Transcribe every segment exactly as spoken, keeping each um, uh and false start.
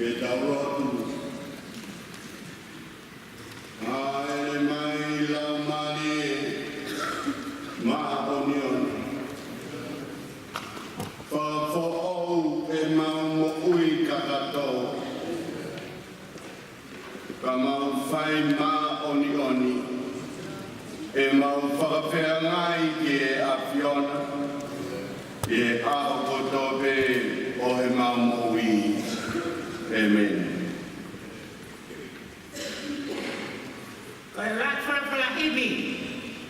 Ke tau lotu. Hāʻele mai Laumālie Māʻoniʻoni. Fakafoʻou ʻemau moʻui kakato. Ka mau fai māʻoniʻoni ʻemau fakafeangai ki he ʻAfiona ʻi he ʻaho kotoa pē ʻo ʻemau moʻui. ʻĒmeni. Ko e lotu folofola himi,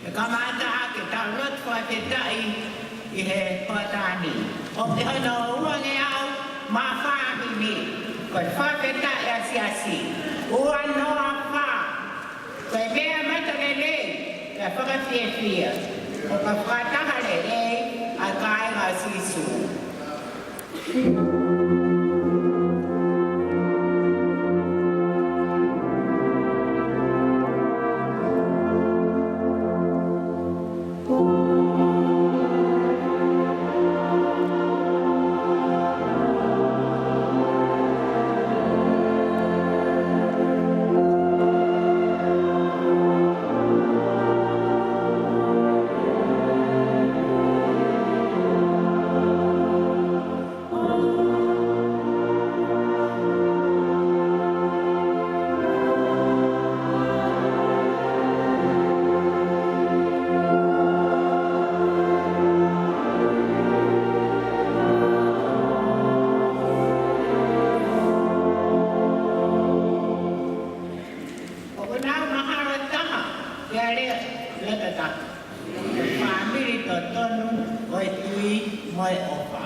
ʻe kamata ʻaki ʻetau lotu fakafetaʻi ʻi he hoʻatā ni. ʻOku ʻi hono uangeau mā fā himi, ko e fakafetaʻi ʻa e siasi, ua noa fā, ko e meʻa matalelei, ko e fakafiefia, ʻo ka fakataha lelei ʻa e kāinga ʻo Sīsū. ʻOku nau mahalo taha, ke ale le tata. Fāmili totonu, ʻo e tui, mo e ʻofa.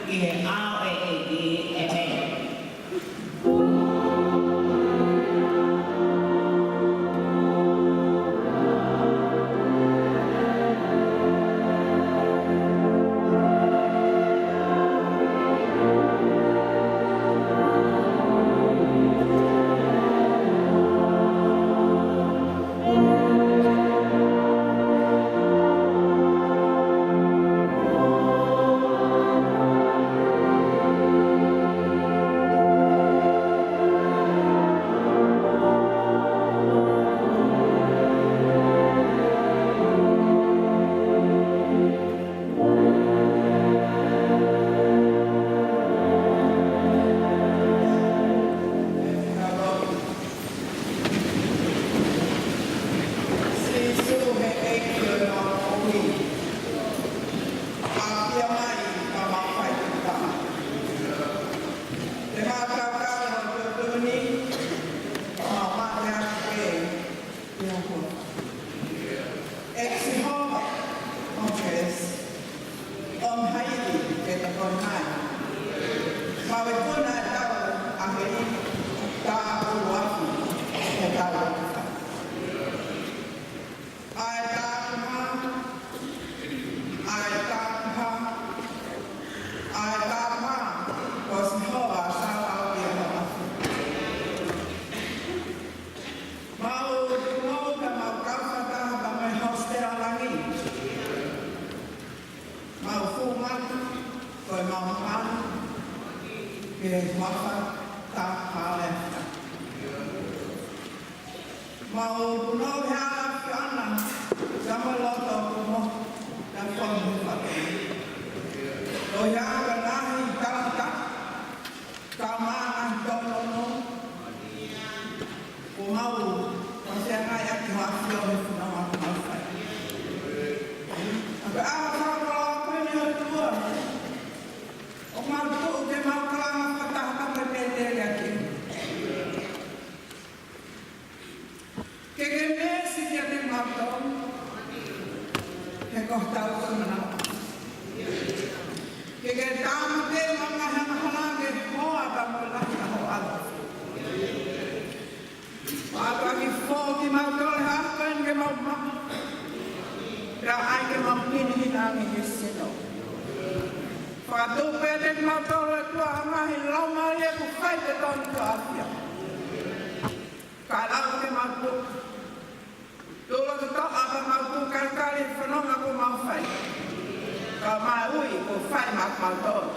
ʻI he ʻao ʻo e ʻEiki, ʻēmeni. Sīsū, he ʻEiki ʻo e moʻui, ʻapia mai ka mau fai ki he Tamai. Te mau tautau ʻo tuʻutuʻuni, mau mate ʻaki pē ʻi ho huafa. ʻEiki Sihova, ʻomi kehe, ʻomi haʻi ke tokoni mai. Mau ikuna ʻetau ʻahiʻahi, tā ʻuluaki ʻetau ʻahiʻahi. ʻA e tāpuhā, ʻa e tāpuhā, ʻa e tāpuhā, ko Sihova ʻa Sāpaoti ʻa hoʻo ʻAfio. Mau tuʻu mo ka mau kau fakataha pea mo e hositela langi. Mau fuʻu manu, ko e mau manu, ke huafa ta hale. Mau punou he ʻAfiona, ka mo e loto kuo mohu, ka fonu he fatu. Ko ia ka ngaahi talata, ka maʻa ngaahi tōnounou, kuo mau, ko se ngaahi ʻaki ho ʻAfio he funga mau mau fai. ʻA ka ʻaho fakakoloa ko eni ʻOtua, ʻoku mau tuʻu ke mau kalanga fakataha pē pēteli ʻaki. Ke ke meesi kiate kimautolu, he ko hotau Tamai. Ke ke tāmateʻi ʻemau ngaahi angahala ke hoa pea mo e lahi ʻa ho ʻAlo. Pea ke foaki kimautolu he ʻaho ko eni ke mau maʻu. Pea ʻai ke mau hinehina ange ki he sino. Fakatupu pē kiate kimautolu ʻe ʻOtua ha ngaahi laumālie ʻoku fai totonu ki ho ʻAfio. Ka lau ke mau tuʻu. Tuʻu loto toʻa pea mau tuʻu kalikali he fononga kuo mau fai. Ka mau ui kuo fai maʻa kimautolu.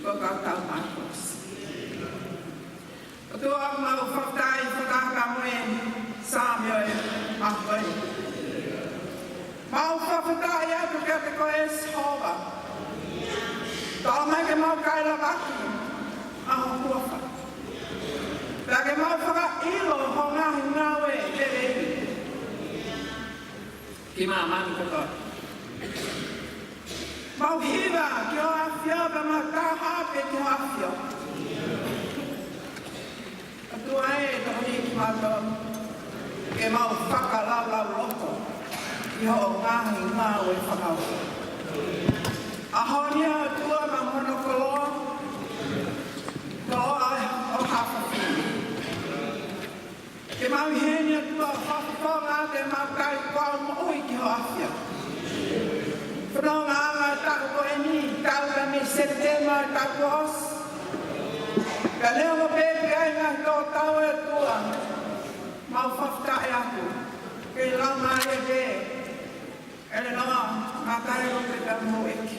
Ko ka tau maʻa kosi. ʻOtua mau fakafetaʻi fakataha mo e Saame ʻo e ʻaho ni. Mau fakafetaʻi atu kiate koe Sihova. Talamai ke mau kai lavaki ʻa ho huafa. Pea ke mau fakaʻilo ho ngaahi ngāue lelei ki māmani kotoa. Mau hiva ki ho ʻAfio pea mau taha pē ki ho ʻAfio. ʻOtua ē, tokoniʻi kimautolu ke mau fakalaulauloto ʻi hoʻo ngaahi ngāue fakaofo. ʻAho ni ʻOtua, mau hono koloa, koloa ʻo ha fafine. Ke mau ʻi heni ʻOtua, fakafofonga atu ʻemau kai kuo moʻui ki ho ʻAfio. Fononga ʻa e taʻu ko eni, taʻu mei Sepitema ʻo e taʻu kuo ʻosi. Ka neongo pē pe ʻi ai ngaahi tō tau ʻOtua, mau fakafetaʻi atu. Ke lau mai e te, ʻElenoa Mataio Lute pea mo e ʻEiki.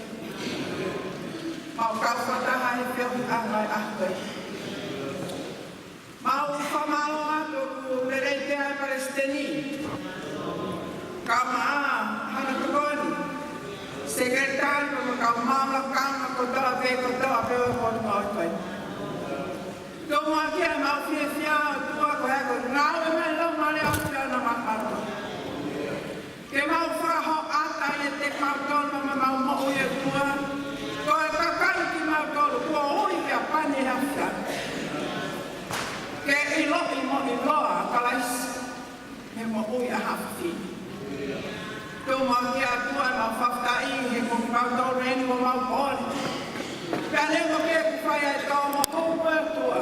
Mau kau fakataha he feohiʻanga ʻo e ʻaho ko eni. Mau fakamālō atu ʻoku lelei pē ʻa e palesiteni. Kau maʻa hana tokoni. Sekelitali pea mo e kau maʻu lakanga kotoa pē, kotoa pē ʻo e fonua ko eni. Tō mai ki ai ʻemau fiefia ʻOtua ko e hā ko e ngāue mai lau male au pea na makamata. Ke mau fakahoʻata ʻiate kimautolu mo ʻemau moʻui ʻOtua. Ko e kakai kimautolu kuo ui ki ʻApani he ʻAfiona. Ke ʻiloʻi mo ʻiloa ʻa Kalaisi he moʻui ʻa ha fafine. Tō mai ki ai ʻOtua ʻemau fakafetaʻi he ko kimautolu eni kuo mau kole. Ka ne mo ke ku fai ai tō mo hopo e tua.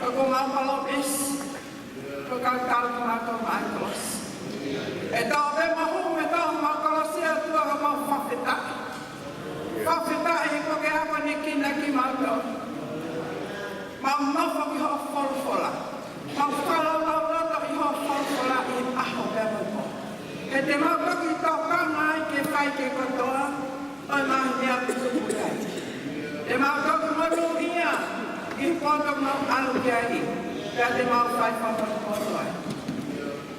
Ka ko mau palōmesi. Ko kau tau ki mau tō mai kolosi. ʻE tō pe mo hopo e tō mau kolosi ʻa tua ka mau fakafetaʻi. Fakafetaʻi he ko ke ʻamanekina kimautolu. Mau nofo ki hoʻo folofola. Mau fakalaulauloto ʻi hoʻo folofola ʻi he ʻaho pea mo e pō. He te mau toki tokanga ai ke fai ke kotoa ʻo e ngaahi meʻa kuo tuku ai. Te mau toki monūʻia ʻi he poto mau ʻalu ki ai. Pea te mau fai fakapotopoto ai.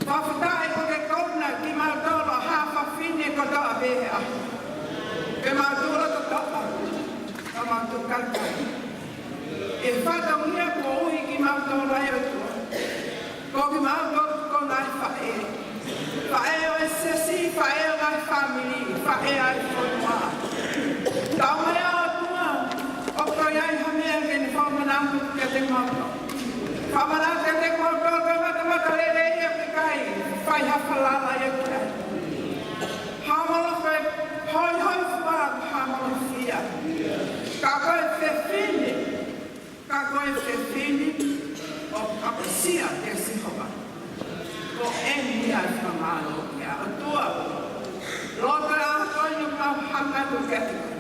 Fakafetaʻi ko ke kona kimautolu ʻa haʻa fafine kotoa pē he ʻaho. Ke mau tuʻu loto toʻa, ka mau tuʻu kakai. ʻI he fatongia kuo ui kimautolu ai ʻOtua. Ko kimautolu ko e ngaahi faʻē. Faʻē ʻo e siasi, faʻē ʻo e ngaahi fāmili, faʻē ʻa e fonua. Tau mai ʻa ʻOtua, ʻoku ʻi ai ha meʻa ke ne fakamanatu kiate kimautolu. Fakamanatu kiate kimautolu, ka matamata lelei ia ʻoku ʻikai fai ha falala ia ki ai. Haʻamalofi, hoihoifua, haʻamalofi ia. Ka ko e fefine, ka ko e fefine ʻoku ʻapasia kia Sihova. Ko eni ia ʻa e fakamālō kia ʻOtua. Loto ʻa ko eni ʻoku mau hanga atu kiate koe.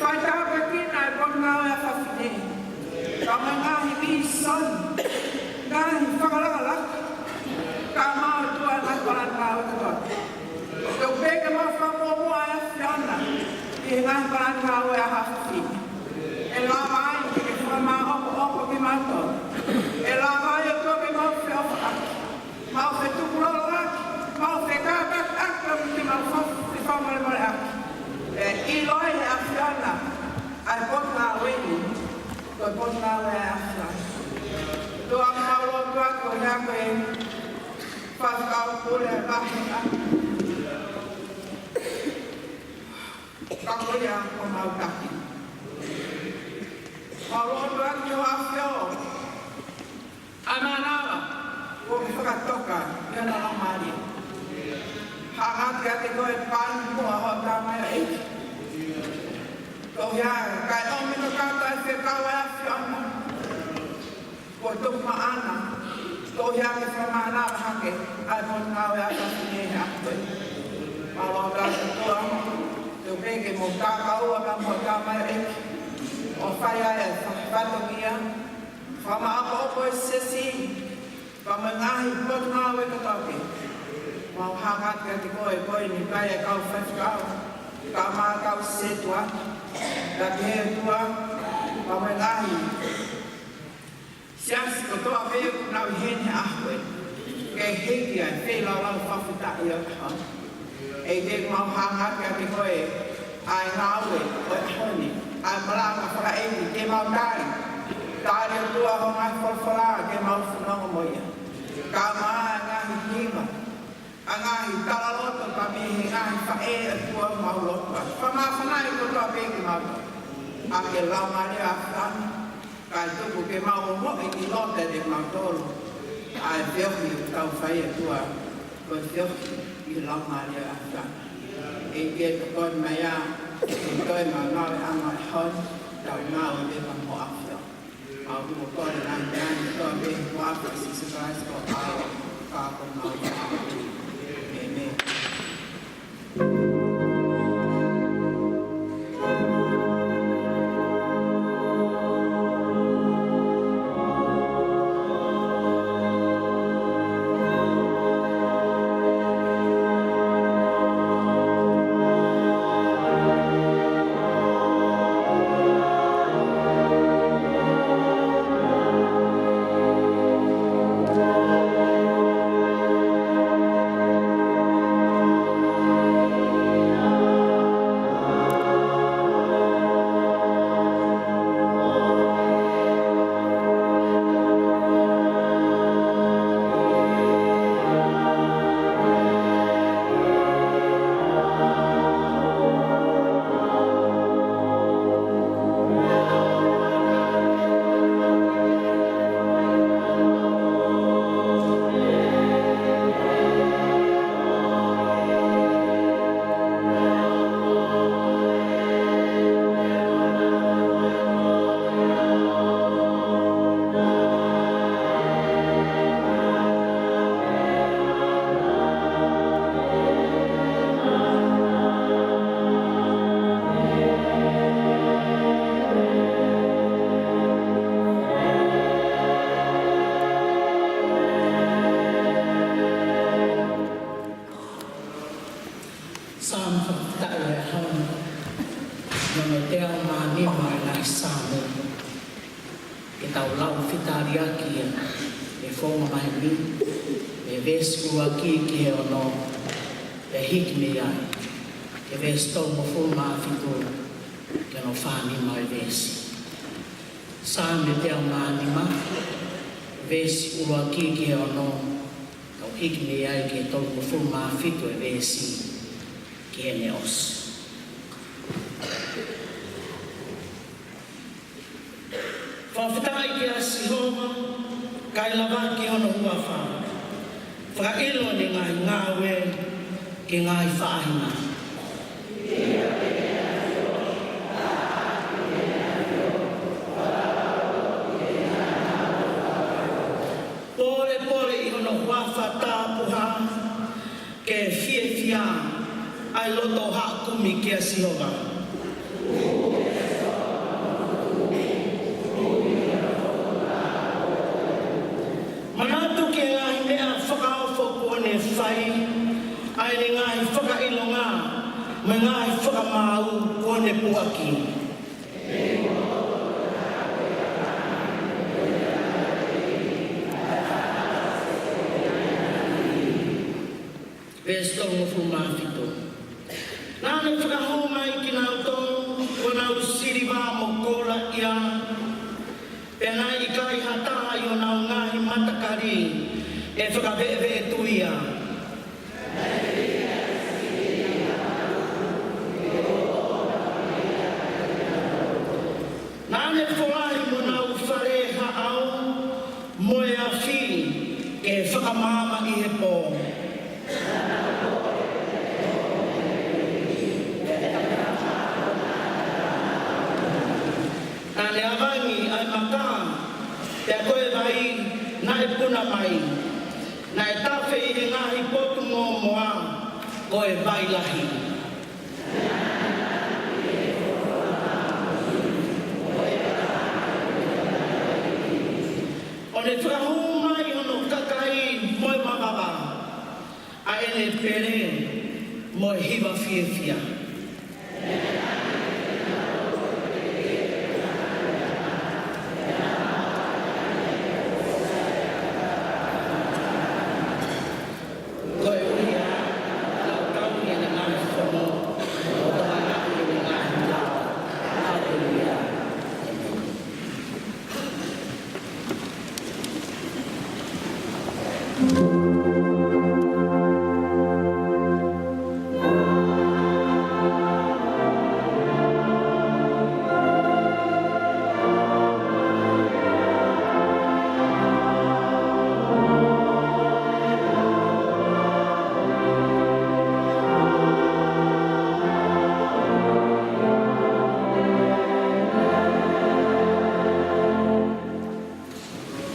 Fai tāpuekina e potungāue ʻa fafine. Ka mo e ngaahi vīsone, ngaahi fakalakalaka. Ka mau ʻOtua ngaahi palani ngāue kotoa. Tau pē ke mau fakamuʻomuʻa ʻa e ʻAfiona ʻi he ngaahi palani ngāue ʻa haʻa fafine. ʻE lava ai ke ke fakamāʻopoʻopo kimautolu. ʻE lava ai ʻOtua ke mau feʻofaʻaki, mau fetukuloloʻaki, mau fekātakiʻaki, ke mau fa-, fefakamolemoleʻaki. ʻE ʻilo ai ʻe he ʻAfiona ʻa e potungāue ni, ko e potungāue ʻa e ʻAfiona. ʻOtua, mau lotua ko ia ko e faifekau pule ʻa e vaheʻa. Ka ko ia ko mau taki. Mau lotua ki hoʻo ʻAfio ʻa e mānava, ʻoku ke fakatoka ʻi hono laumālie. Hanga kiate koe pea mo hoʻo tamaioʻeiki. Ko ia, kae ʻomi ko e kata e fekau ʻa e ʻAfiona. Ko e tuku maʻana, ko ia ke fakamānava hake ʻa e potungāue ʻa e fafine he ʻaho ni. Mālō ʻOtua, tau pē ke mo kākaua ka mo tamaioʻeiki ʻo fai ai e fa-, fatongia, fakamaʻopoʻopo e siasi, ka mo e ngaahi potungāue kotoa pē. Mau hanga kiate koe, ko eni ʻa e kau faifekau, ka mo e kau setuata, ka pehē ʻOtua, ka mo e ngaahi siasi kotoa pē ʻoku nau ʻi heni he ʻaho ni, ke hiki ai e feilaulau fakafetaʻi ʻo e ʻaho ni. ʻEiki, mau hanga kiate koe ʻa e ngāue ʻo e ʻaho ni, ʻa e malanga fakaʻeiki ke mau tali. Tali ʻOtua hoʻo ngaahi folofola ke mau fanongo mo ia. Ka mo e ngaahi hiva, ʻa e ngaahi talaloto ka mei he ngaahi faʻē ʻa e ʻOtua mau lotua. Fakamāfanaʻi kotoa pē kimautolu. ʻA e Laumālie ʻo e ʻAfiona, kae tuku ke mau ongoʻi ʻi loto ʻiate kimautolu ʻa e feohi ʻoku tau fai ʻOtua, ko e feohi ʻi he Laumālie ʻo e ʻAfiona. ʻEiki, tokoni mai ā, ʻi he toe ngāue ʻa e ʻAfiona, tau ngāue pē mo e ʻAfiona. Mau kole ngaahi meʻa ni kotoa pē ʻi he huafa ʻo Sīsū Kalaisi ko homau ʻEiki. ʻĒmeni. Hono teau mā nima ʻo e ngaahi Saame. Ke tau lau fitaliaki ia ʻi he founga maheni, mei he veesi ʻuluaki ki he ono, pea hiki mei ai ki he veesi tolungofulu mā fitu, ki hono fā nima ʻo e veesi. Saame teau mā nima, veesi ʻuluaki ki he ono, tau hiki mei ai ki he tolungofulu mā fitu ʻo e veesi, ki heʻene ʻosi. Fakafetaʻi kia Sihova, kae lavaki hono huafa. Fakaʻilo ʻene ngaahi ngāue ki he ngaahi faʻahinga. Pōlepole ʻi hono huafa tapuhā, ke fiefia ʻa e loto haʻu kumi kia Sihova. Manatu ki he ngaahi meʻa fakaofo kuo ne fai, ʻa ʻene ngaahi fakaʻilonga, mo e ngaahi fakamaau kuo ne puaki. Veesi tolungofulu mā fitu. Naʻa ne fakahū mai kinautolu ko honau siliva mo koula ia, pea naʻe ʻikai ha taha ʻi honau ngaahi matakali ʻe fakaveʻeveʻetui ia. Naʻa ne folahi mo honau fale haʻao mo e afi ke fakamaama ʻi he pō. Naʻa ne avangi ʻa e maka, pea ko e vai naʻe puna mai. Naʻe tafe ʻi he ngaahi potu ngōmoa, ko e vai lahi. ʻO ne fakahū mai hono kakai mo e mavava, ʻa ʻene pele mo e hiva fiefia. Ko e ʻuhinga, lau tau ki heʻene ngaahi fono, ʻo tau ʻalu ki heʻene ngaahi lau. Haleluia. ʻĒmeni.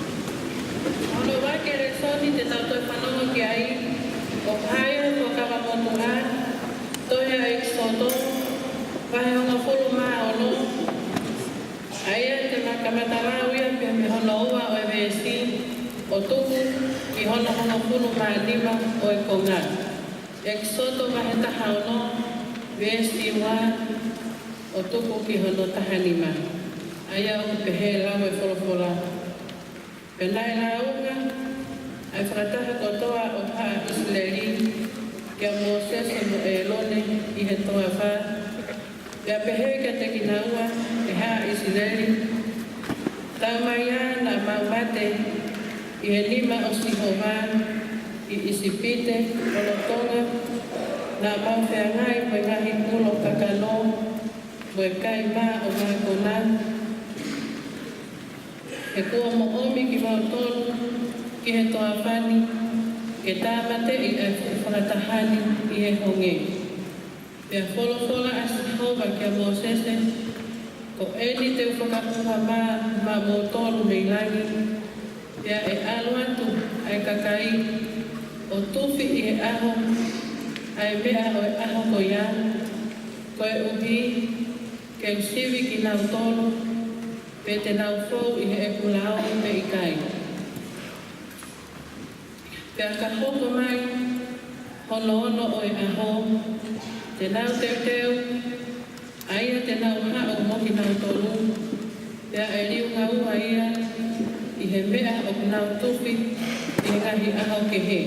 Hono ua ki he lēsoni te tau toe fanongo ki ai, ʻoku hā ia he Fuakava Motuʻa, tohi ʻa ʻEkisoto, vahe hongofulu mā ono, ʻa ia te ma kamata lau ia pē mei hono ua ʻo e veesi, ʻo tuku ki hono hongofulu mā nima ʻo e konga. ʻEkisoto vahe taha ono, veesi ua, ʻo tuku ki hono taha nima. ʻA ia ʻoku pehē lau e folofola. Pea naʻe lāunga ʻa e fakataha kotoa ʻo haʻa ʻIsileli kia Mōsese mo ʻĒlone ʻi he toafa, pea pehē kiate kinaua ʻe haʻa ʻIsileli, Tau mai ā naʻa mau mate ʻi he nima ʻo Sihova ʻi ʻIsipite, lolotonga naʻa mau feangai mo e ngaahi ulo kakano, mo e kai mā ʻo mākona. He kuo mo ʻomi kimautolu ki he toafa ni, ke tāmateʻi ʻa e fuʻu fakataha ni ʻi he honge. Pea folofola ʻa Sihova kia Mōsese, Ko eni te u fakaʻuha mā maʻamoutolu mei langi, pea ʻe ʻalu atu ʻa e kakai ʻo tufi ʻi he ʻaho ʻa e meʻa ʻo e ʻaho ko ia, koeʻuhi ke u sivi kinautolu, pe te nau fou ʻi heʻeku lao pe ʻikai. Pea ka hoko mai hono ono ʻo e ʻaho, te nau teuteu, ʻa ia te nau Pea ʻe liunga ua ia ʻi he meʻa ʻoku nau tufi ʻi he ngaahi ʻaho kehe.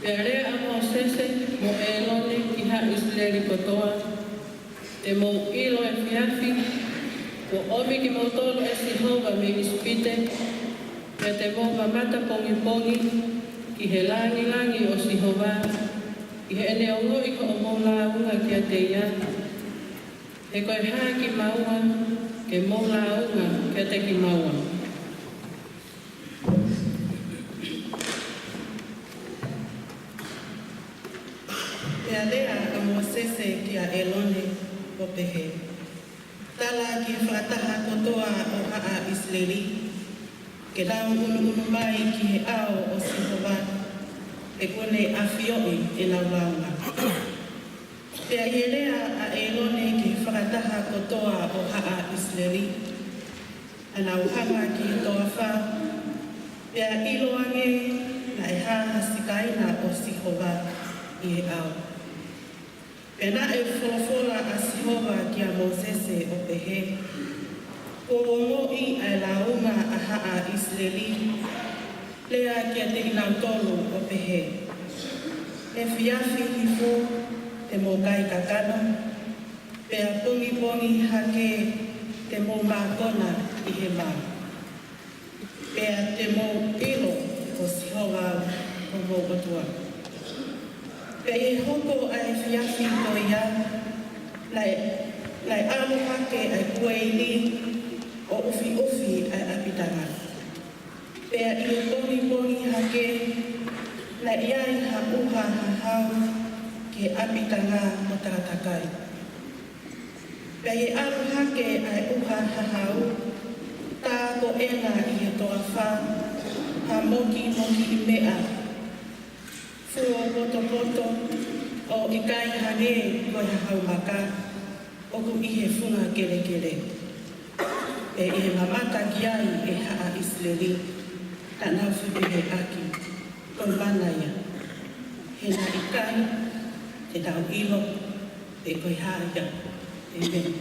Pea lea ʻa Mōsese mo ʻĒlone ki haʻa ʻIsileli kotoa, Te mou ʻilo efiafi kuo ʻomi kimoutolu ʻe Sihova mei ʻIsipite, pea te mou mamata pongipongi ki he langilangi ʻo Sihova, ʻi heʻene ongoʻi hoʻomou lāunga kiate ia. He ko e hā kimaua ke mou lāunga kiate kimaua? Pea lea ʻa Mōsese kia ʻĒlone ʻo pehē: Tala ki he fakataha kotoa ʻo haʻa ʻIsileli, ke nau ʻunuʻunu mai ki he ʻao ʻo Sihova, he kuo ne ʻafioʻi ʻenau lāunga. Pea ʻi he lea ʻa ʻĒlone ki he fakataha kotoa ʻo haʻa ʻIsileli, naʻa nau hanga ki he toafa, pea ʻiloange naʻe hā ha sikaina ʻo Sihova ʻi he ʻao. Pea naʻe folofola ʻa Sihova kia Mōsese ʻo pehē: Kuo u ongoʻi ʻa e lāunga ʻa haʻa ʻIsileli, lea kiate kinautolu ʻo pehē: Efiafi hifo te mou kai kakano, pea pongipongi hake te mou mākona ʻi he mā. Pea te mou ʻilo ko Sihova au ko homou ʻOtua. Pea ʻi he hoko ʻa e efiafi ko ia, naʻe, naʻe ʻalu hake ʻa e kueini ʻo ʻufiʻufi ʻa e ʻapitanga. Pea ʻi he pongipongi hake, naʻe ʻi ai ha ʻuha hahau ki he ʻapitanga ʻo takatakai. Pea ʻi he ʻalu hake ʻa e ʻuha hahau, tā ko ena ʻi he toafa ha mokimokiʻi meʻa, fuo potopoto, ʻo ʻikai hangē ko e hahau maka ʻoku ʻi he funga kelekele. Pea ʻi he mamata ki ai ʻe haʻa ʻIsileli, naʻa nau fepehēʻaki: Ko e mana ia, he naʻe ʻikai te tau ʻilo pe ko e hā ia. ʻĒmeni.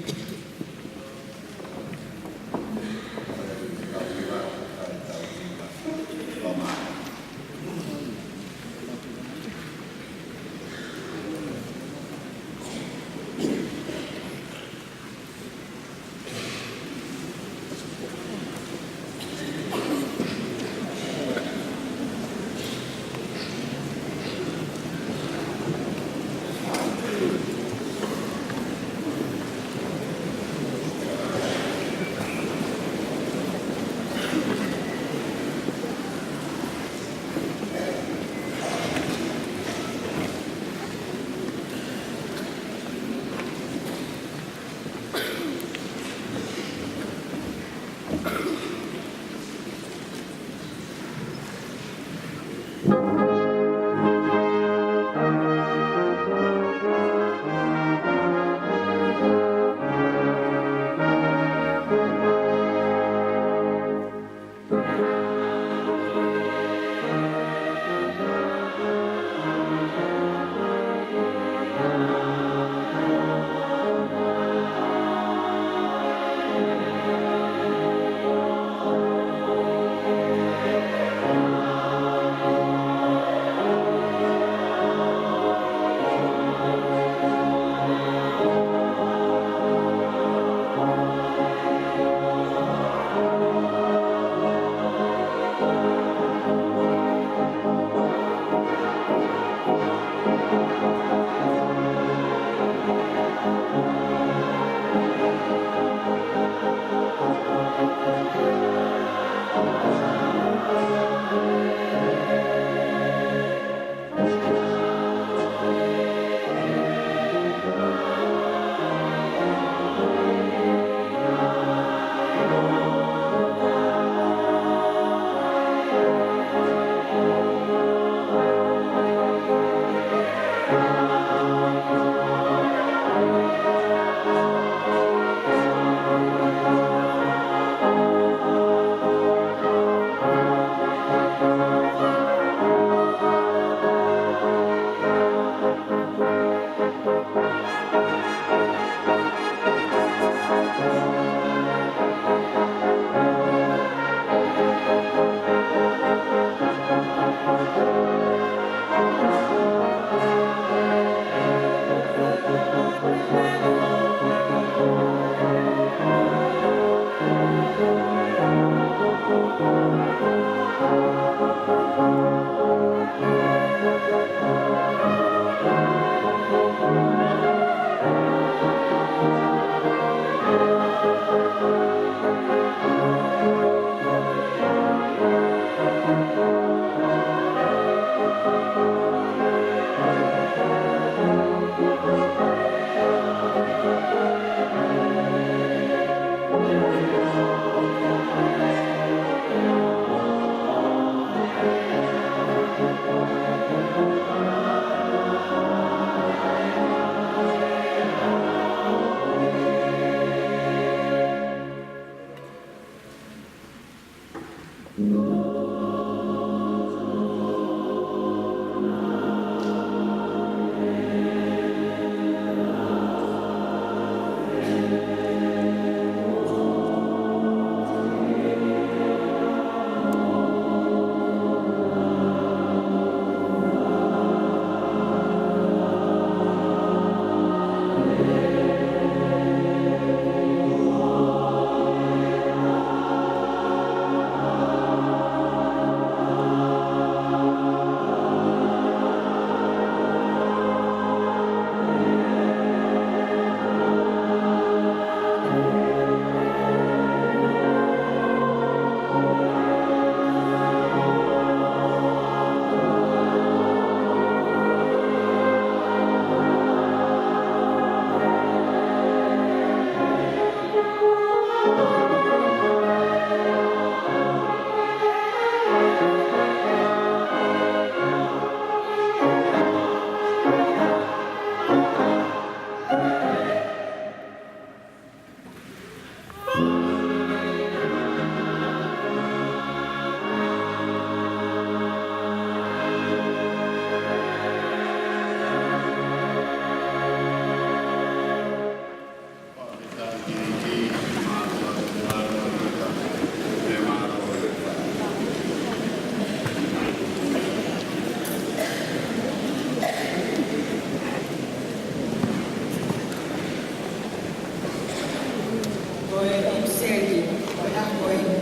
ʻEpiseli ʻo e ʻaho ni.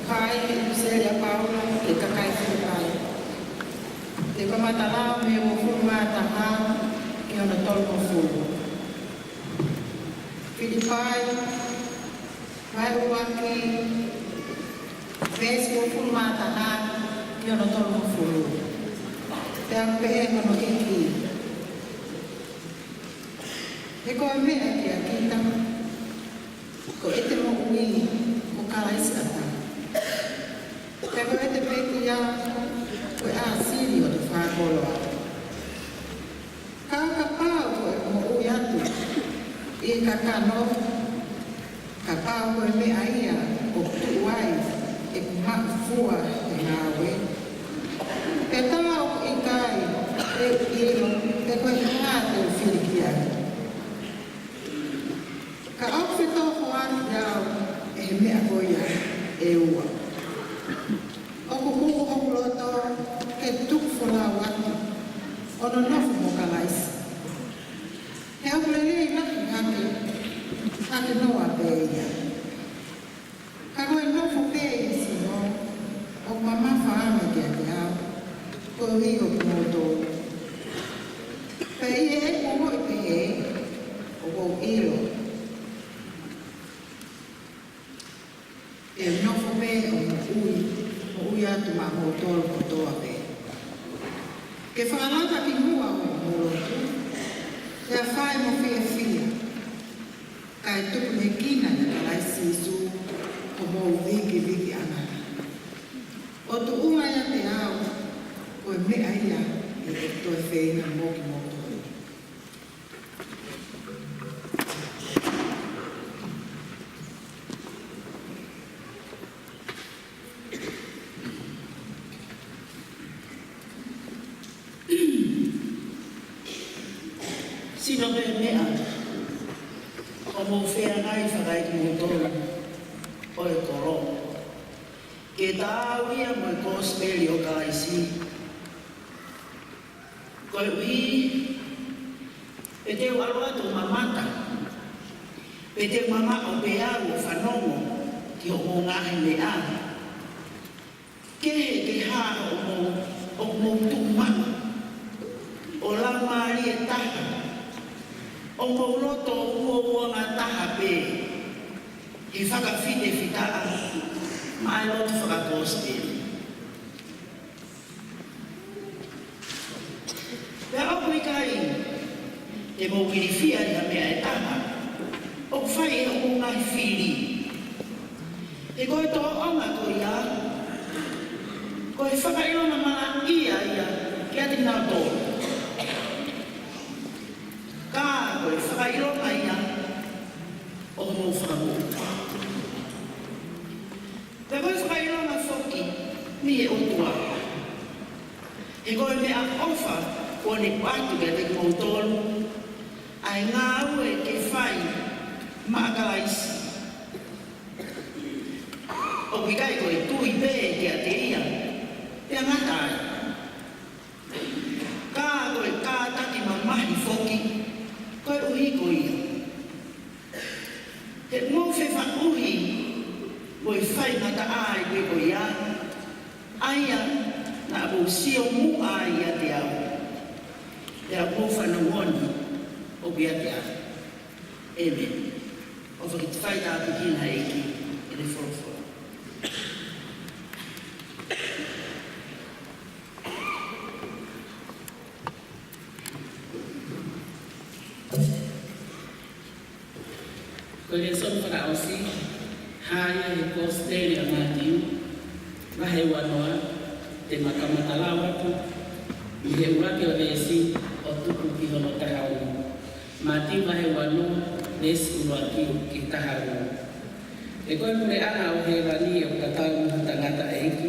Kai ʻEpiseli ʻa Paula ki he kakai Filipai. Ko e kamata lau mei he uofulu mā taha ki hono tolungofulu. Filipai, vahe ʻuluaki, veesi uofulu mā taha ki hono tolungofulu. Pea pehē hono hiki. He ko e meʻa kiate kita, ko ʻete moʻui ko Kalaisi ʻataʻatā. Pea ko ʻete pekia ko e ʻāsili ʻo ʻete fakakoloa. Ka kapau ko e moʻui atu ʻi he kakano, kapau ko e meʻa ia ʻoku tuʻu ai ʻeku maʻu fua he ngāue, pea tā ʻoku ʻikai te u ʻilo pe ko e hā te u fili ki ai. Ka ʻoku fetōhoaʻi au ʻe he meʻa ko ia ʻe ua. ʻOku hū hoku loto ke tuku folau atu ʻo nonofo mo Kalaisi. He ʻoku lelei lahi hake, hake noa pē ia. Ka ko e nofo pē ʻi he sino ʻoku mamafa ange kiate au, koeʻuhi ko kimoutolu. Pea ʻi heʻeku ongoʻi pehē, ʻoku ou ʻilo ʻe nofo pē ʻo moʻui, moʻui atu maʻamoutolu kotoa pē. Ke fakalata ki muʻa hoʻomou lotu, pea fai mo fiefia, kae tuku hekina ʻia Kalaisi Sīsū homou vikivikiʻanga. ʻO tuʻunga ʻiate au ko e meʻa ia ʻe toe feinga mo kimoutolu. Sino pē meʻa ʻoku mou feangai fakaekimoutolu ʻo e kolo, ke taau ia mo e kosipeli ʻo Kalaisi. Koeʻuhi, pe te u ʻalu atu ʻo mamata, pe te u mamaʻo pē au ʻo fanongo ki hoʻomou ngaahi meʻa. Kehe ke hā hoʻomou, hoʻomou tuʻu maʻu, ʻo laumālie taha, ʻo mou loto uouangataha pē, he fakafitefitaʻa maʻa e lotu fakakosipeli. Pea ʻoku ʻikai te mou ilifia ʻi ha meʻa ʻe taha ʻoku fai ʻe hoʻomou ngaahi fili. He ko e tōʻonga ko ia, ko e fakaʻilonga malaʻia ia kiate kinautolu. Ka ko e fakaʻilonga ia ʻo hoʻomou fakamoʻui. Pea ko e fakaʻilonga foki mei he ʻOtua. He ko e meʻaʻofa kuo ne ʻoatu kiate kimoutolu, ʻa e ngāue ke fai maʻa Kalaisi. ʻOku ʻikai ko e tui pē kiate ia, pea ngata ai. Ka ko e kātaki mamahi foki, koeʻuhi ko ia. He mou fefaʻuhi mo e faingataʻa ʻa e meʻa ko ia, ʻa ia naʻa mou sio muʻa ai ʻiate au, pea mou fanongo ni ʻoku ʻiate au. ʻĒmeni. ʻOfa ke fai tāpuekina ʻe he ʻEiki ʻene folofola. Ko e lēsoni fakaʻosi, hā ia he kosipeli ʻa Mātiu, vahe uanoa, te ma kamata lau atu mei he ʻuluaki ʻo e veesi ʻo tuku ki hono taha ono. Mātiu vahe uanoa, veesi ʻuluaki ki he taha ono. He ko e puleʻanga ʻo hēvani ʻoku tatau mo ha tangataʻeiki,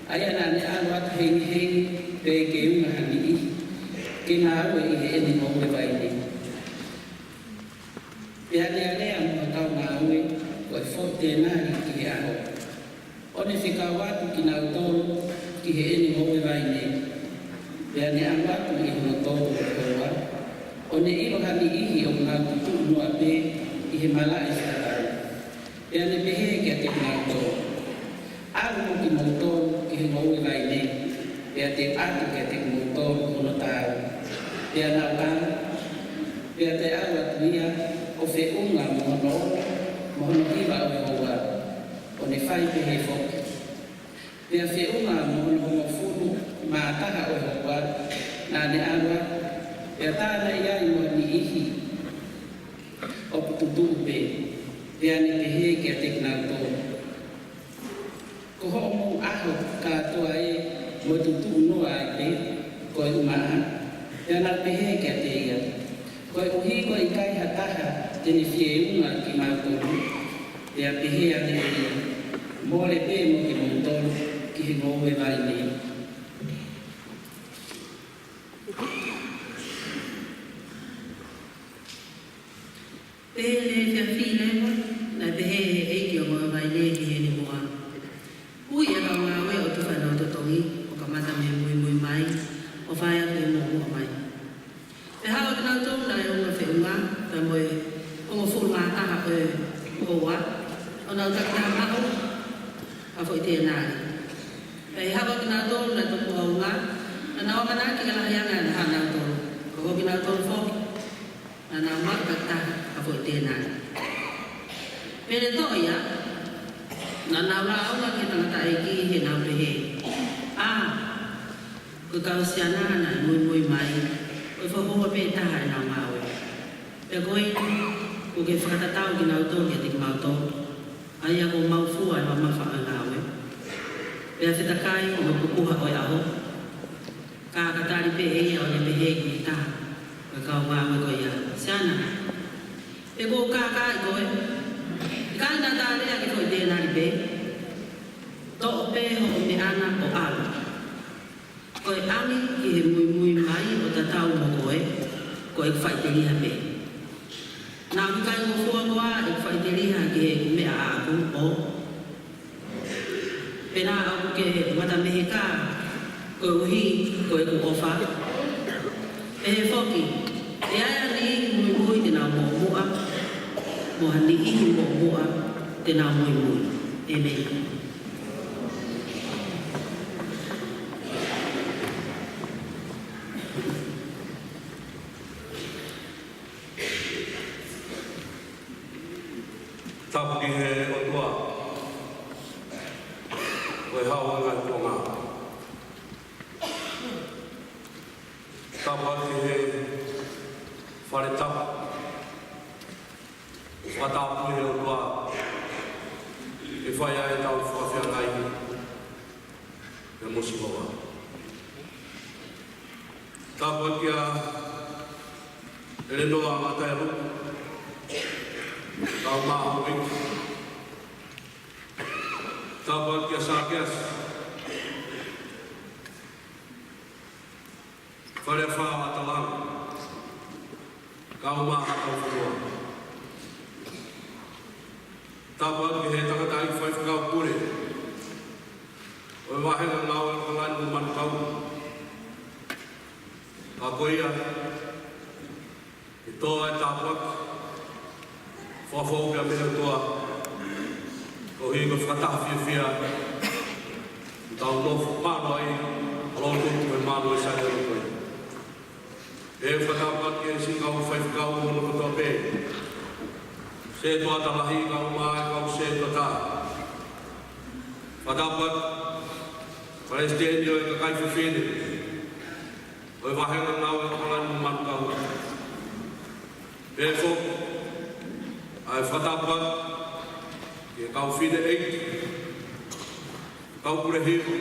ʻa ia naʻa ne ʻalu atu hengihengi pea ʻikai ke unga ha niʻihi ke ngāue ʻi heʻene ngoue vaine. Pea ne alea mo ha kau ngāue ko e foʻi tēnali ki he ʻaho, ʻo ne fekau atu kinautolu ki heʻene ngoue vaine. Pea ne ʻalu atu ʻi hono tō ʻo e houa, ʻo ne ʻilo ha niʻihi ʻoku nau tutuʻu noa pē, ʻi he malaʻe fakatatau. Pea ne pehē kiate kinautolu, ʻAlu mo kimoutolu ki he ngoue vaine, pea te u ʻatu kiate kimoutolu hono taau. Pea nau ʻalu, pea toe ʻalu atu ia ʻo feʻunga mo hono ono mo hono hiva ʻo e houa, ʻo ne fai pehē foki. Pea feʻunga mo hono hongofulu mā taha ʻo e houa, naʻa ne ʻalu atu, pea tā naʻe ʻi ai mo ha niʻihi ʻoku tutuʻu pē. Pea ne pehē kiate kinautolu, Ko hoʻomou ʻaho kātoa ē mo e tutuʻu noa ai pē, ko e ʻumaʻā? Pea nau pehē kiate ia, Koeʻuhi ko e ʻikai ha taha te ne feʻunga kimautolu. Pea pehē ange ʻe ia, Mole pē mo kimoutolu ki he ngoue vaine. Pea ʻi he efiafi leva, naʻe pehē ʻe he ʻeiki ʻo e ngoue vaine ki heʻene hoa, Ui ʻa e kau ngāue ʻo tufa ʻenau totongi, ʻo kamata mei he muimui mai, ʻo fai atu e moʻumoʻua mai. Pea haʻu ʻa kinautolu naʻe ʻunga feʻunga, pea mo e hongofulu mā taha ʻo e houa, ʻo nau takitaha maʻu ha foʻi tenari. Pea ʻi he haʻu ʻa kinautolu naʻe toki ʻunga, naʻa nau ʻamanaki ʻe lahi ange ʻa haʻanautolu, ka ko kinautolu foki, naʻa nau maʻu takitaha ha foʻi tenari. Pea ne toʻo ia, naʻa nau lāunga ki he tangataʻeiki, ʻo nau pehē, ʻĀ, ko e kau siana naʻe muimui mai, ko e fakahoua pē taha ʻenau ngāue. Pea ko eni, kuo ke fakatatau kinautolu kiate kimautolu, ʻa ia kuo mau fua ʻa e mamafa ʻo e ngāue. Pea fetakai mo e pupuha ʻo e ʻaho. Ka ka tali pē ʻe ia ʻo ne pehē ki he taha ʻo e kau ngāue ko ia, Siana, ʻoku ou kākaaʻi koe. ʻIkai naʻa ta lea ki he foʻi tenari pē? Toʻo pē hoʻo meʻa na ʻo ʻalu. Ko e ʻami ki he muimui mai ʻo tatau mo koe, ko ʻeku faʻiteliha pē. Naʻa ku ʻikai ngofua koā ʻeku faʻiteliha ki heʻeku meʻa ʻaʻaku, ʻo pea naʻa ʻoku ke mata meheka koeʻuhi ko ʻeku ʻofa? Pehē foki, ʻe ʻi ai ha niʻihi muimui te nau moʻumoʻua, mo ha niʻihi moʻumoʻua te nau muimui. ʻĒmeni. Tapu ki he ʻOtua ʻo e Hau ʻo e Ngaahi Kuonga. Tapu ki he fale tapu. Fakatapu ki he ʻOtua ʻe fai ai ʻetau fakafeangai pea mo Sihova. Tapu kia ʻElenoa Ngataealupo, kau māhoi. Tapu kia Sakeasi, Faleafa ʻAtalanga, kau māhoi, kau fonua. Tapu ki he tangataʻeiki faifekau pule ʻo e vāhenga ngāue ʻo Kalani mo Manukau. Ka ko ia, ke tō ai e tāpuaki, fakafoʻou pē mei he ʻOtua, koeʻuhi ko e fakataha fiefia ʻoku tau nofo ai, ʻa e lotu mo e malu ʻo e Sāpate ko eni. ʻE fakatapu atu ki he siʻi kau faifekau mo hono kotoa pē. Sētuata lahi, kau mai, kau sētuata. Fakatapu atu ki he palesiteni ʻo e kakai fefine ʻo e vāhenga ngāue ʻo Kalani mo Manukau. Pehē foki ʻa e fakatapu atu ki he kau fine ʻeiki, kau pule hiva,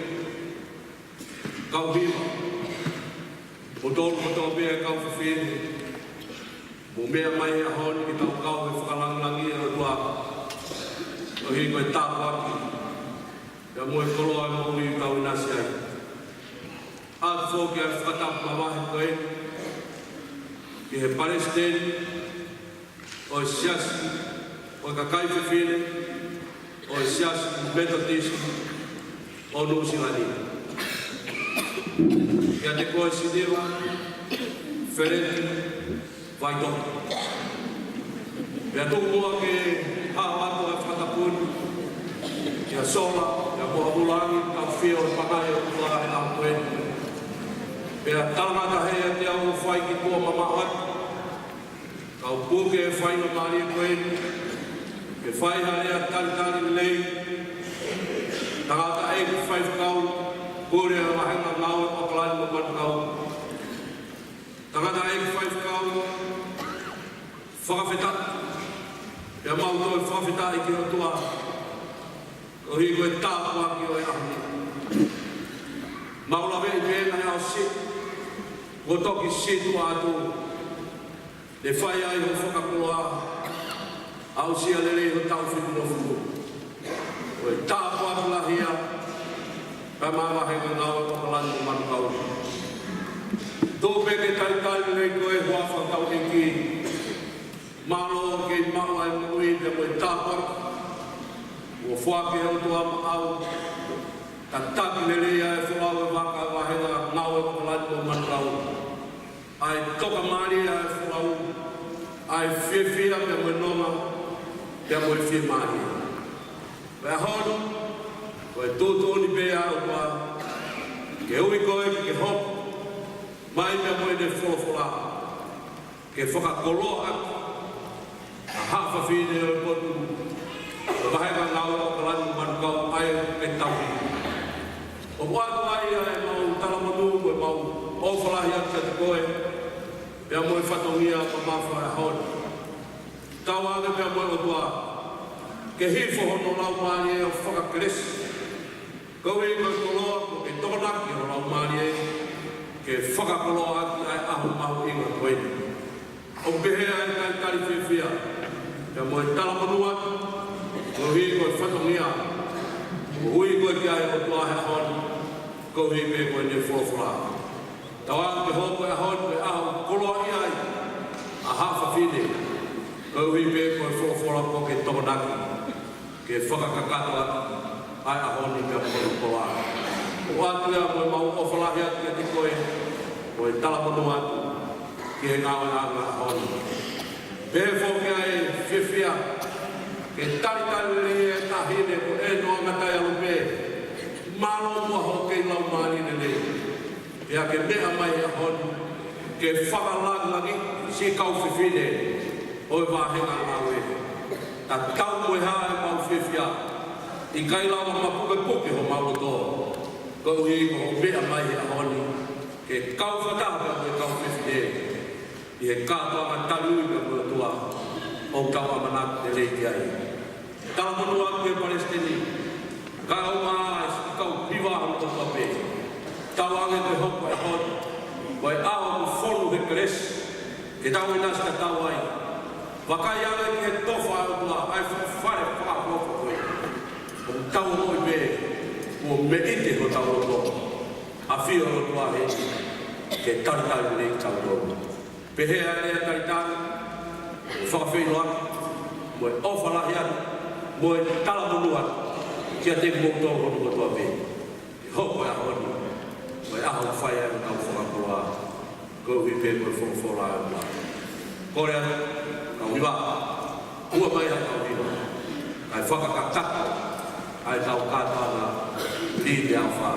kau hiva, mo kimoutolu kotoa pē ʻa e kau fefine, mou meʻa mai he ʻaho ni ke tau kau he fakalāngilangiʻi ʻa e ʻOtua, koeʻuhi ko e tāpuaki pea mo e koloa ʻo e moʻui ʻoku tau ʻinasi ai. ʻOatu foki ʻa e fakatapu mavahe ko eni ki he palesiteni ʻo e Siasi ʻo e Kakai Fefine ʻo e Siasi Metotisi ʻo Nuʻu Sila ni. Kiate koe Siniva Feleti Vaitohi. Pea tuku muʻa ke hao atu ʻa e fakatapu ni kia Sola, pea mo ʻAvulangi, kau fio ʻo e pangai ʻo e ʻOtua he ʻaho ko eni. Pea talangata ʻiate au ʻo fai ki tuʻa mamaʻo atu, kau puke e faingamālie ko eni ke fai ha lea talitali lelei, tangataʻeiki faifekau pule ʻa e vāhenga ngāue ʻo ʻAokalani mo Manukau. Tangataʻeiki faifekau, fakafetaʻi. Pea mau toe fakafetaʻi ki he ʻOtua koeʻuhi ko e tāpuaki ʻo e ʻaho ni. Mau laveʻi pē ʻa e ʻaho siʻi kuo toki situʻa atu, ne fai ai hoʻo fakakoloa, aʻusia lelei ho taʻu fitungofulu. Ko e tāpuaki lahi ia, kae ʻumaʻā e vāhenga ngāue ʻo ʻAokalani mo Manukau. Tuku pē ke talitali lelei koe, huafa hotau ʻEiki. Mālō ke maʻu ʻa e moʻui pea mo e tāpuaki kuo foaki ʻe he ʻOtua maʻau. Tataki lelei ʻa e folau ʻo e vaka ʻo e vāhenga ngāue ʻo ʻAokalani mo Manukau. ʻA e tokamālie ʻa e folau, ʻa e fiefia pea mo e nonga, pea mo e fiemālie. Ko e ʻaho ni, ko e tuʻutuʻuni pē ʻa e ʻOtua ke ui koe ke ke hoko mai pea mo ʻene folofola ke fakakoloaʻaki ʻa haʻa fafine ʻo e potu ʻo e vāhenga ngāue ʻo ʻAokalani mo Manukau, ʻa ia ʻoku ke tauhi. ʻOku ʻoatu ai ʻa ʻemau talamonū mo ʻemau ʻofa lahi atu kiate koe, pea mo e fatongia mamafa ʻo e ʻaho ni. Tauange pea mo e ʻOtua ke hifo hono Laumālie ʻo fakakelesi, koeʻuhi ko e koloa kuo ke tokonaki ho Laumālie ke fakakoloaʻaki ʻa e ʻaho mahuʻinga ko eni. ʻOku pehē ʻa e talitali fiefia pea mo e talamonū atu, koeʻuhi ko e fatongia kuo ui koe ki ai ʻe he ʻOtua he ʻaho ni, koeʻuhi pē ko ʻene folofola. Tauange ke hoko e ʻaho ni ko e ʻaho ʻoku koloaʻia ai ʻa haʻa fafine, koeʻuhi pē ko e folofola kuo ke tokonaki ke fakakakato atu ʻa e ʻaho ni pea mo hono koloa. ʻOatu ia mo ʻemau ʻofa lahi atu kiate koe, mo e talamonū atu ki he ngāueʻanga ʻo e ʻaho ni. Pehē foki ʻa e fiefia ke talitali lelei e taʻahine ko ʻEnoa Ngataealupe. Mālō muʻa hoʻo kei laumālie lelei. Pea ke meʻa mai he ʻaho ni ke fakalāngilangiʻi siʻi kau fefine ʻo e vāhenga ngāue. Tatau mo e hā ʻemau fiefia, ʻikai lava mapukepuke homau loto, koeʻuhi ko hoʻo meʻa mai he ʻaho ni ke kau fakataha mo e kau fefine ʻi he kātoanga taliui pea mo e ʻOtua ʻoku tau ʻamanaki lelei ki ai. Talamonū atu ki he Palesiteni, kae ʻumaʻā e siʻi kau hiva hono kotoa pē. Tauange ke hoko e ʻaho ni ko e ʻaho ʻoku fonu he kelesi ke tau ʻinasi tatau ai. Vakai ange ki he tofa ʻa e ʻOtua, ʻa e fuʻu fale fakaʻofoʻofa ko ē ʻoku tau ongoʻi pē kuo meʻite hotau loto. ʻAfio e ʻOtua heni ke talitali lelei kitautolu. Pehē ʻa e lea talitali, mo e fakafeʻiloaki, mo e ʻofa lahi atu, mo e talamonū atu kiate kimoutolu hono kotoa pē. Ke hoko e ʻaho ni ko e ʻaho ʻoku fai ai hotau fakakoloa, koeʻuhi pē ko e folofola ʻa e ʻOtua. Kole atu, kau hiva, ʻomai haʻatau hiva, kae fakakakato ʻa ʻetau kātoanga lī pea ʻofa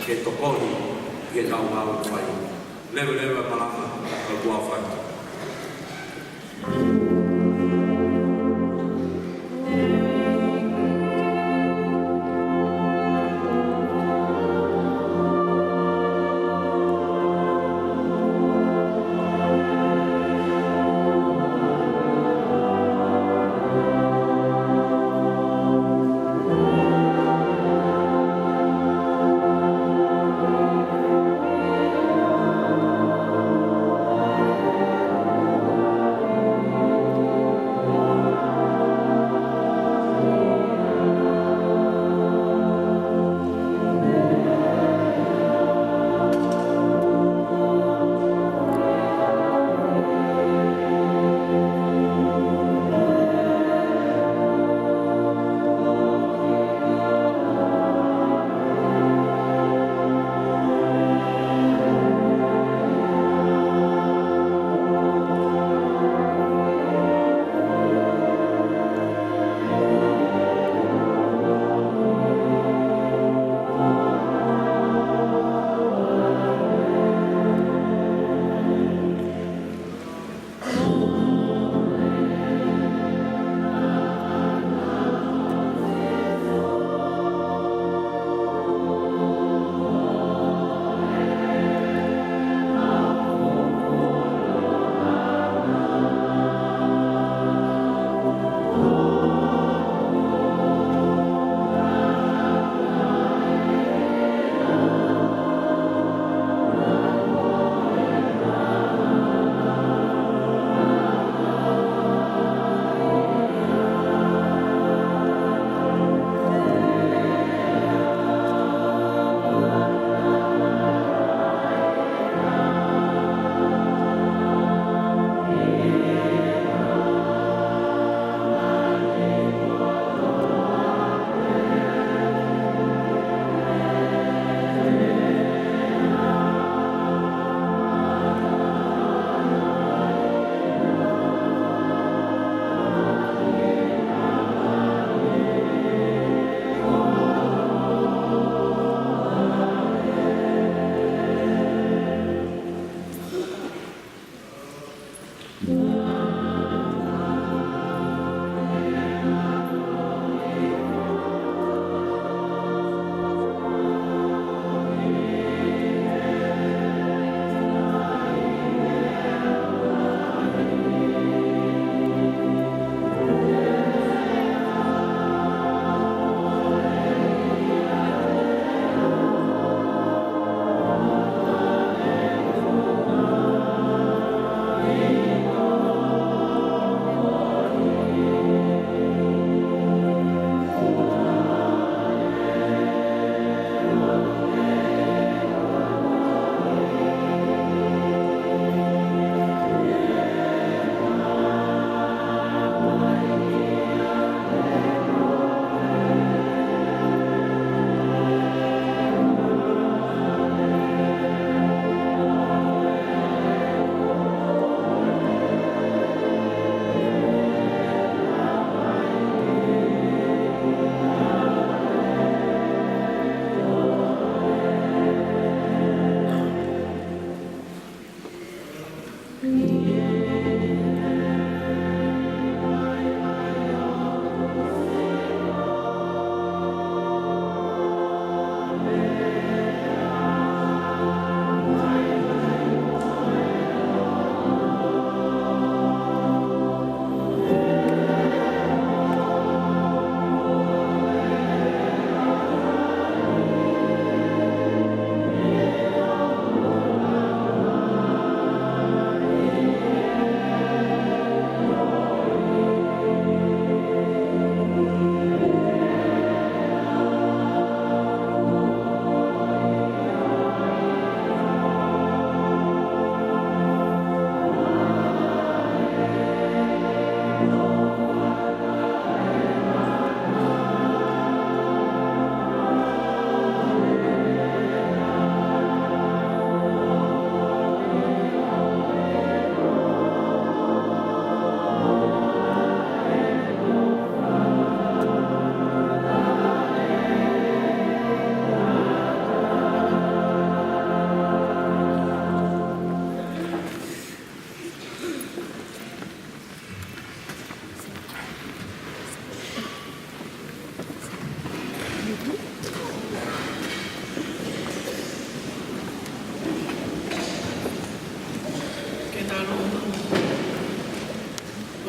ke tokoni ki heʻetau ngāue ʻoku fai. Leveleva e malanga, ka kuo fai.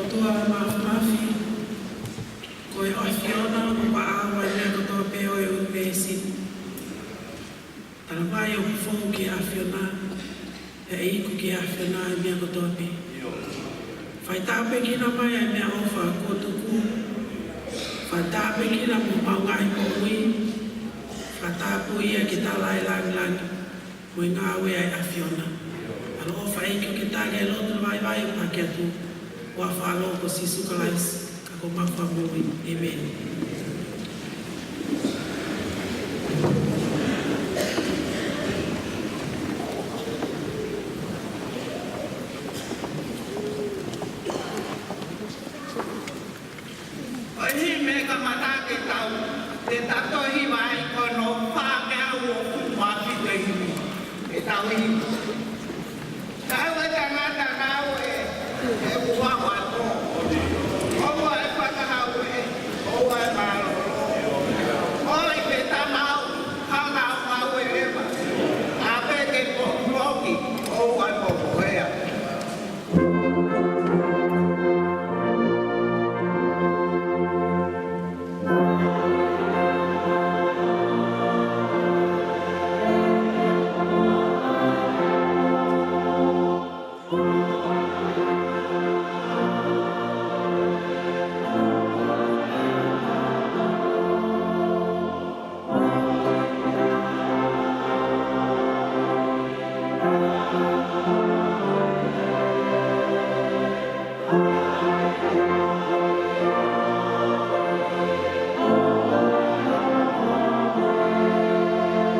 ʻOtua Māfimafi, ko e ʻAfiona ʻoku ʻaʻau ʻa e meʻa kotoa pē ʻo e ʻunivēsi. Tala mai ʻoku fou ki he ʻAfiona, pea ʻe iku ki he ʻAfiona ʻa e meʻa kotoa pē. Fai tāpuekina mai ʻa e meʻaʻofa kuo tuku. Fai tāpuekina mo homau ngaahi moʻui. Fakatāpui ia ke tala ʻa e lāngilangi mo e ngāue ʻa e ʻAfiona. ʻAloʻofa ʻEiki ʻoku ke tali ʻa e lotu vaivai ʻoku hake atu. ʻOfa ʻa e ʻAlo ko Sīsū Kalaisi, ka ko homau Fakamoʻui. ʻĒmeni. ʻOku ʻi ai e meʻa kamata ke tau, ke tau tohi mai ko hono fā ngeau uofulu mā fitu e himi. Ke tau hiva. Tau e tangata nau e, e ua wa ko. ʻOua ʻe fakahau e, ʻoua ʻe mālōlō. ʻOi pē tamau, hanga ʻo ngāue leva. ʻA pē ke poʻuloki, ʻoua ʻe popohea.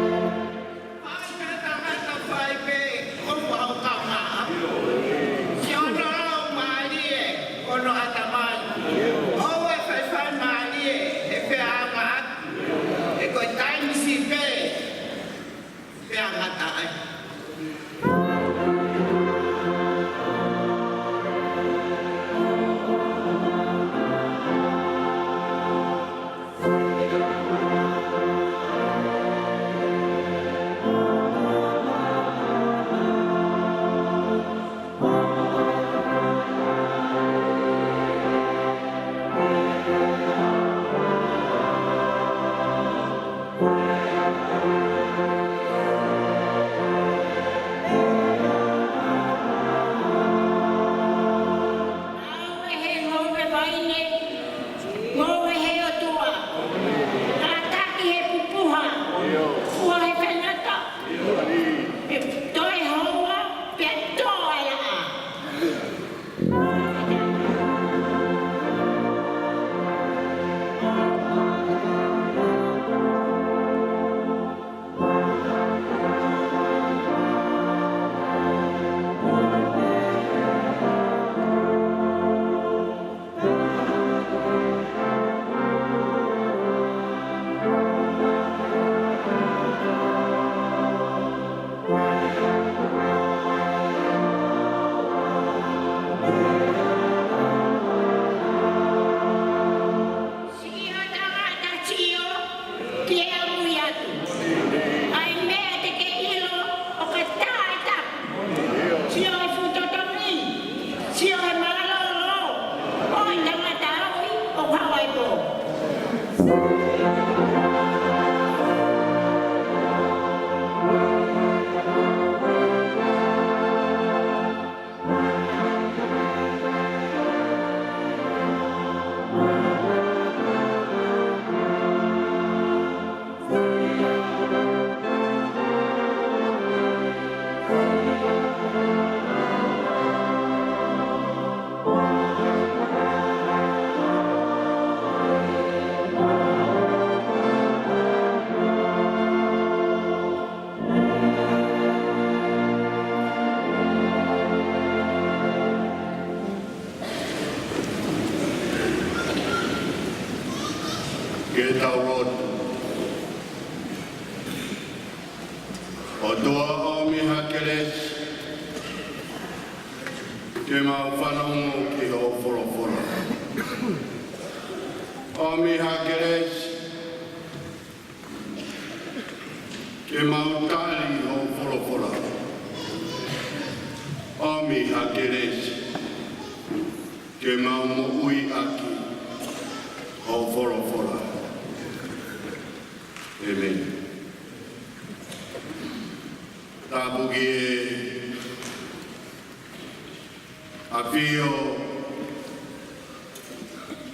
Fai pē tangata fai pē ʻoku ʻaukama. Sio hono laumālie ʻo hono ʻatamai. ʻOua ʻe faifai mālie he feʻangāʻaki. He ko e taimi siʻi pē feʻangāʻaki. ʻAuē he ngoue vaine, ngoue he ʻOtua. Kātaki he pupuha, fua he faingataʻa. Pea toe houa, pea tō e laʻā. Sio tangata sio, ki he ʻamui atu. ʻA e meʻa te ke ʻilo, ʻo ka tā e tapu. Sio he fuʻu totongi, sio he mālōlō, ʻo e tangata ʻaui, ʻo hawa e pō. Ke tau lotu. ʻOtua, ʻomi ha kelesi ke mau fanongo ki hoʻo folofola. ʻOmi ha kelesi ke mau tali hoʻo folofola. ʻOmi ha kelesi ke mau moʻui ʻaki hoʻo folofola. ʻĒmeni. Tapu ki he ʻafio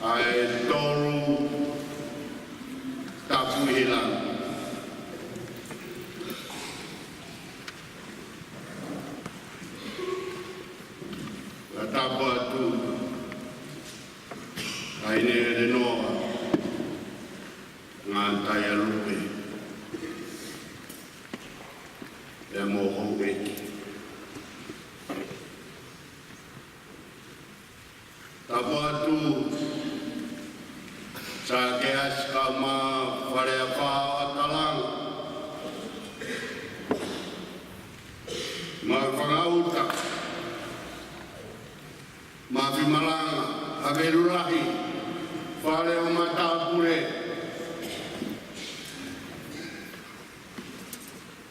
ʻa e Tolu Tapu ʻi he Langi. Ka tapu atu ʻa ʻIne ʻElenoa Ngātaialupe, pea mo houʻeiki. Tapu atu Sakeasi Kaumafale ʻa Faʻa Talanga, Mafanauta, Mafimalanga, ʻAvelulahi, Fale ʻo Matāpule,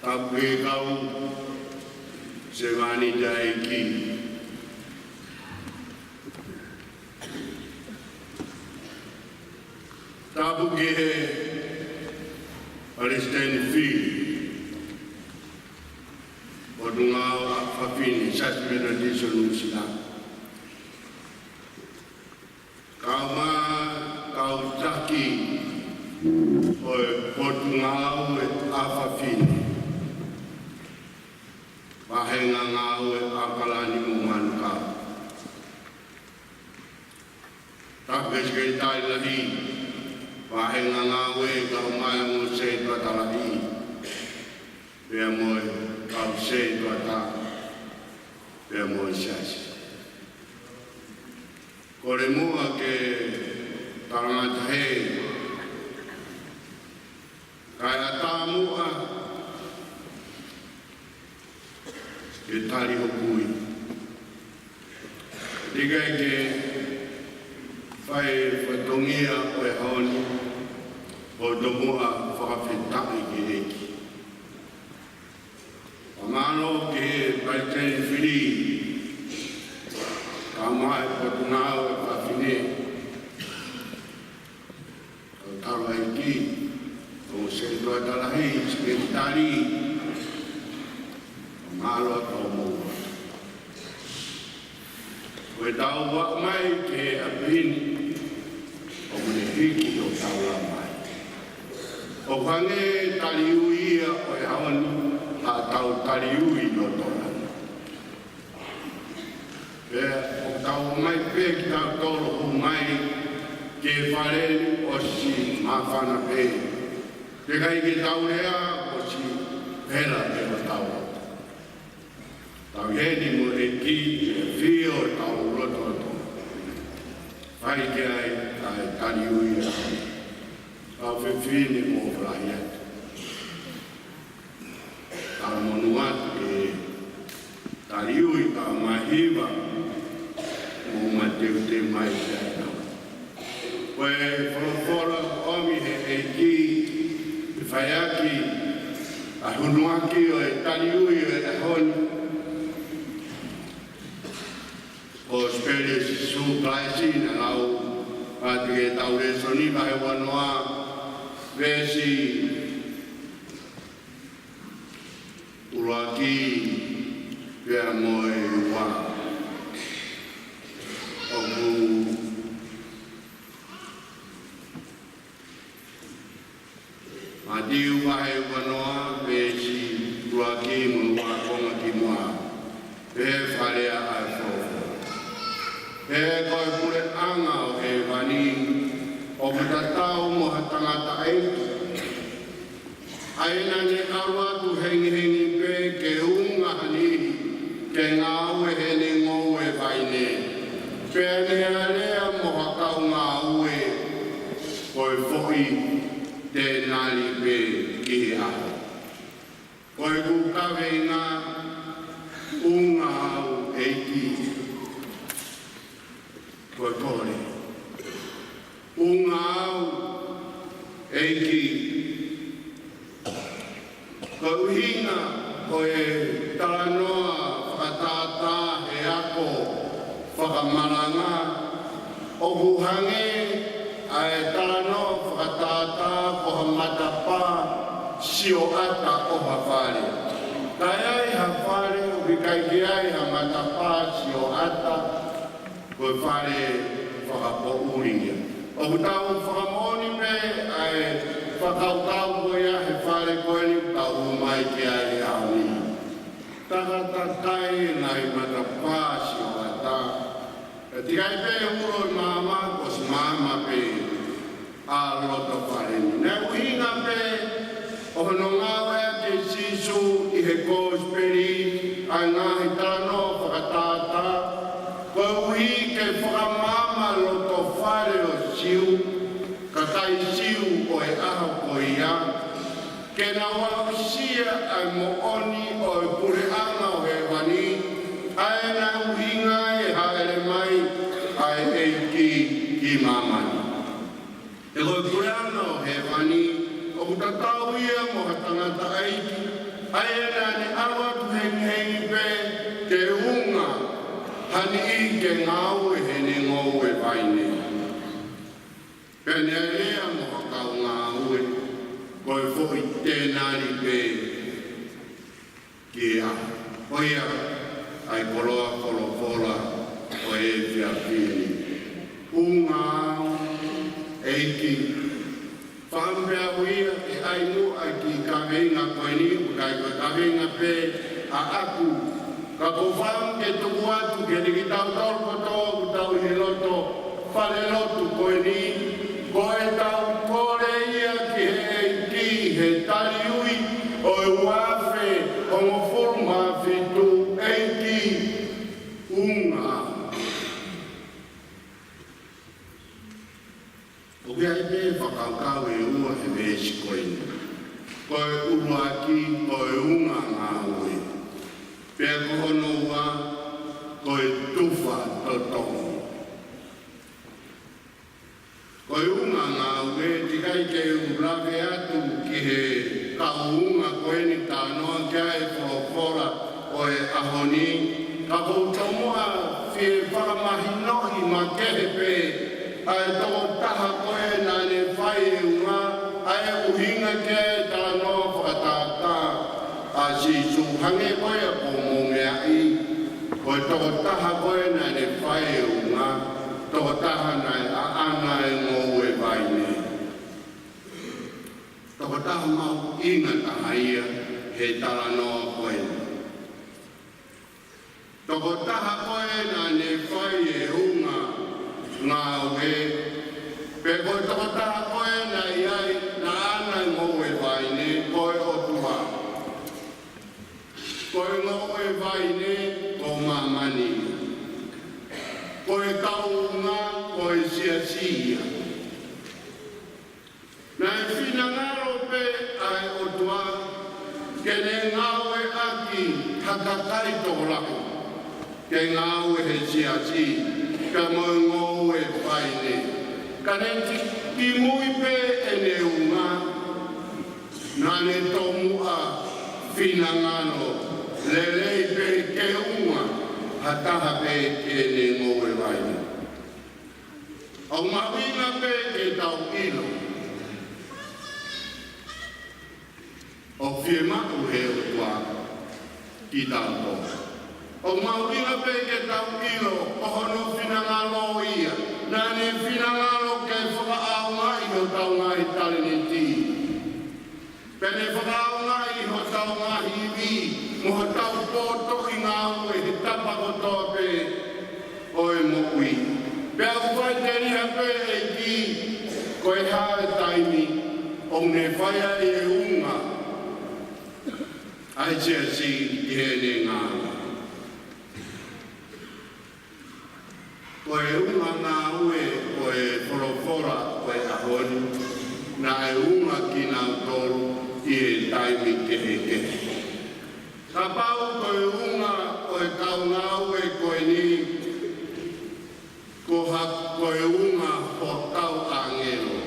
tapu ki he kau sevāniti ʻa e ʻEiki. Tapu ki he Palesiteni Fili, Potungāue ʻa Fafine, Siasi Metotisi ʻo Nuʻusila. Kae ʻumaʻā kau taki ʻo e Potungāue ʻa Fafine, Vāhenga Ngāue ʻAokalani mo Manukau. Tapu ki he Sekelitali Lahi, Vāhenga Ngāue, kae ʻumaʻā mo e Setuata Lahi, pea mo e kau setuata, pea mo e siasi. Kole muʻa ke talangata hē, kae ʻatā muʻa ke tali hoku ui. Teʻeki ai ke fai fatongia ʻo e ʻaho ni, ʻo tomuʻa fakafetaʻi ki he ʻEiki. Fakamālō ki he Palesiteni Fili, kae ʻumaʻā e Potungāue ʻa Fafine, kau tamaiki, kau setuata lahi, sekelitali, fakamālō atu moʻoku. Ko ʻetau ʻalu mai ki he ʻapi ni, ʻoku ne hiki hotau ʻalu mai. ʻOku hangē tali ui ia ʻo e ʻaho ni, haʻatau tali ui lotolotonga. Pea ʻoku tau ō mai pē kitautolu ʻo hū mai ki he fale ni ʻosi māfana pē. Teʻeki ai ke tau lea, ʻosi vela pē hotau loto. Tau ʻi heni mo e ʻEiki, ʻi he ʻafio ʻetau lotolotonga. Fai ki ai ʻa e tali ui ʻa e kau fefine mo falahi atu. Tau monū atu ki he tali ui ʻa Mahiva mo Mateuteu mai ki ai nau. Ko e folofola ʻoku ʻomi he ʻEiki ʻe fai ʻaki ʻa e hunuaki ʻo e tali ui ʻo e ʻaho ni. Kosipeli ʻa Sīsū Kalaisi naʻe lau ʻaki ʻetau lēsoni, vahe uanoa, veesi ʻuluaki pea mo e ua. ʻOku Mātiu vahe uanoa, veesi ʻuluaki mo e ua, konga kimuʻa. Pehē ʻa e folofola: He ko e puleʻanga ʻo hēvani ʻoku tatau mo ha tangataʻeiki, ʻa ia naʻa ne ʻalu atu hengihengi pē ke unga ha niʻihi ke ngāue heʻene ngoue vaine. Pea ne alea mo ha kau ngāue ko e foʻi tēnali pē ki he ʻaho. Ko ʻeku kaveinga, unga au ʻEiki. Ko e kole, unga au ʻEiki. Ko e ʻuhinga ʻo e talanoa fakatātā he ako fakamalanga, ʻOku hangē ʻa e talanoa fakatātā ko ha matapā sioʻata ʻo ha fale. Ka ʻi ai ha fale ʻoku ʻikai ke ʻi ai ha matapā sioʻata, ko e fale fakapoʻuli ia. ʻOku tau fakamoʻoni pē ʻa e fakakaukau ko ia he fale ko eni ʻoku tau ō mai ki ai he ʻaho ni. Takatakai e ngaahi matapā sioʻata. Ka ʻoku ʻikai pē ulo e maama, ko e maama pē ʻa e loto fale ni. Naʻe ʻuhinga pē ʻo hono ngāueʻaki ʻe Sīsū ʻi he Kōsipeli ʻa e ngaahi talanoa fakatātā, koeʻuhi ke fakamaama loto fale ʻo Siu, kakai Siu ʻo e ʻaho ko ia, ke nau aʻusia ʻa e moʻoni ʻo e puleʻanga ʻo hēvani, ʻa ē naʻe ʻuhinga ai e hāʻele mai ʻa e ʻEiki ki māmani. He ko e puleʻanga ʻo hēvani, ʻoku tatau ia mo ha tangataʻeiki, ʻa ia naʻa ne ʻalu atu hengihengi pē ke unga ha niʻihi ke ngāue heʻene ngoue vaine. Pea ne lea mo ha kau ngāue, ko e foʻi tēnali pē ki he ʻaho. Ko ia ʻa e koloa folofola ʻo e efiafi ni. Unga au, ʻEiki. Fakaʻamu pē au ia ke ʻai muʻa e kiʻi kaveinga ko eni, ʻoku ʻikai ko e kaveinga pē ʻaʻaku. Ka ʻoku ou fakaʻamu ke tuku atu kiate kitautolu kotoa ʻoku tau ʻi he loto falelotu ko eni, ko ʻetau kole ia ki he ʻEiki he tali ui ʻo e ua afe hongofulu mā fitu, ʻEiki, unga. ʻOku ʻi ai pē fakakaukau ʻe ua he veesi ko eni. Ko e ʻuluaki, ko e unga ngāue. Pea ko hono ua, ko e tufa totongi. Ko e unga ngāue, ʻoku ʻikai ke u lave atu ki he kau unga ko eni talanoa ki ai e folofola ʻo e ʻaho ni, ka ʻoku ou tomuʻa fie fakamahinoʻi makehe pē ʻa e tokotaha ko ē naʻa ne fai e unga, ʻa e ʻuhinga ki ai e talanoa fakatātā ʻa Sīsū. Hangē ko ia ko Momeaʻi, ko e tokotaha ko ē naʻa ne fai e unga, tokotaha naʻe ʻaʻana e ngoue vaine. Tokotaha mahuʻinga taha ia he talanoa ko ē. Tokotaha ko ē naʻa ne fai e unga ngāue, pe ko e tokotaha ko ē naʻe ʻi ai, naʻa ʻaʻana e ngoue vaine, ko e ʻOtua. Ko e ngoue vaine, ko māmani. Ko e kau unga, ko e siasi ia. Naʻe finangalo pē ʻa e ʻOtua ke ne ngāueʻaki ha kakai tokolahi ke ngāue he siasi, pea mo e ngoue vaine. Ka ne ki, kimui pē ʻene unga, naʻa ne tomuʻa finangalo lelei pē ke unga ha taha pē ki heʻene ngoue vaine. ʻOku mahuʻinga pē ke tau ʻilo ʻoku fiemaʻu ʻe he ʻOtua kitautolu. ʻOku mahuʻinga pē ke tau ʻilo ko hono finangalo ia, naʻa ne finangalo ke fakaʻaongaʻi hotau ngaahi talēniti. Pea ne fakaʻaongaʻi hotau ngaahi ivi, mo hotau pōtoʻi ngāue he tapa kotoa pē ʻo e moʻui. Pea ʻoku faʻiteliha pē ʻEiki, ko e hā e taimi ʻoku ne fai ai e unga ʻa e siasi ʻi heʻene ngāue. Ko e unga ngāue ʻo e folofola ʻo e ʻaho ni, naʻe unga kinautolu ʻi he taimi kehekehe. Kapau ko e unga ʻo e kau ngāue ko eni, ko ha, ko e unga hotau ʻāngelo.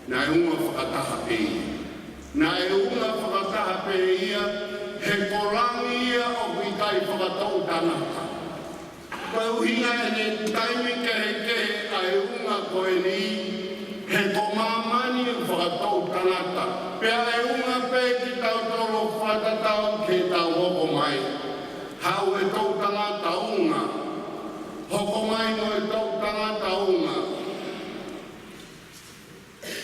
Naʻe unga fakataha pē ia. Naʻe unga fakataha pē ia, he ko langi ia ʻoku ʻikai fakatoʻu tangata. Ko e ʻuhinga ʻene taimi ke Pea ʻe unga pē kitautolu fakatatau ki heʻetau hoko mai. Haʻu e toʻutangata unga. Hoko mai mo e toʻutangata unga.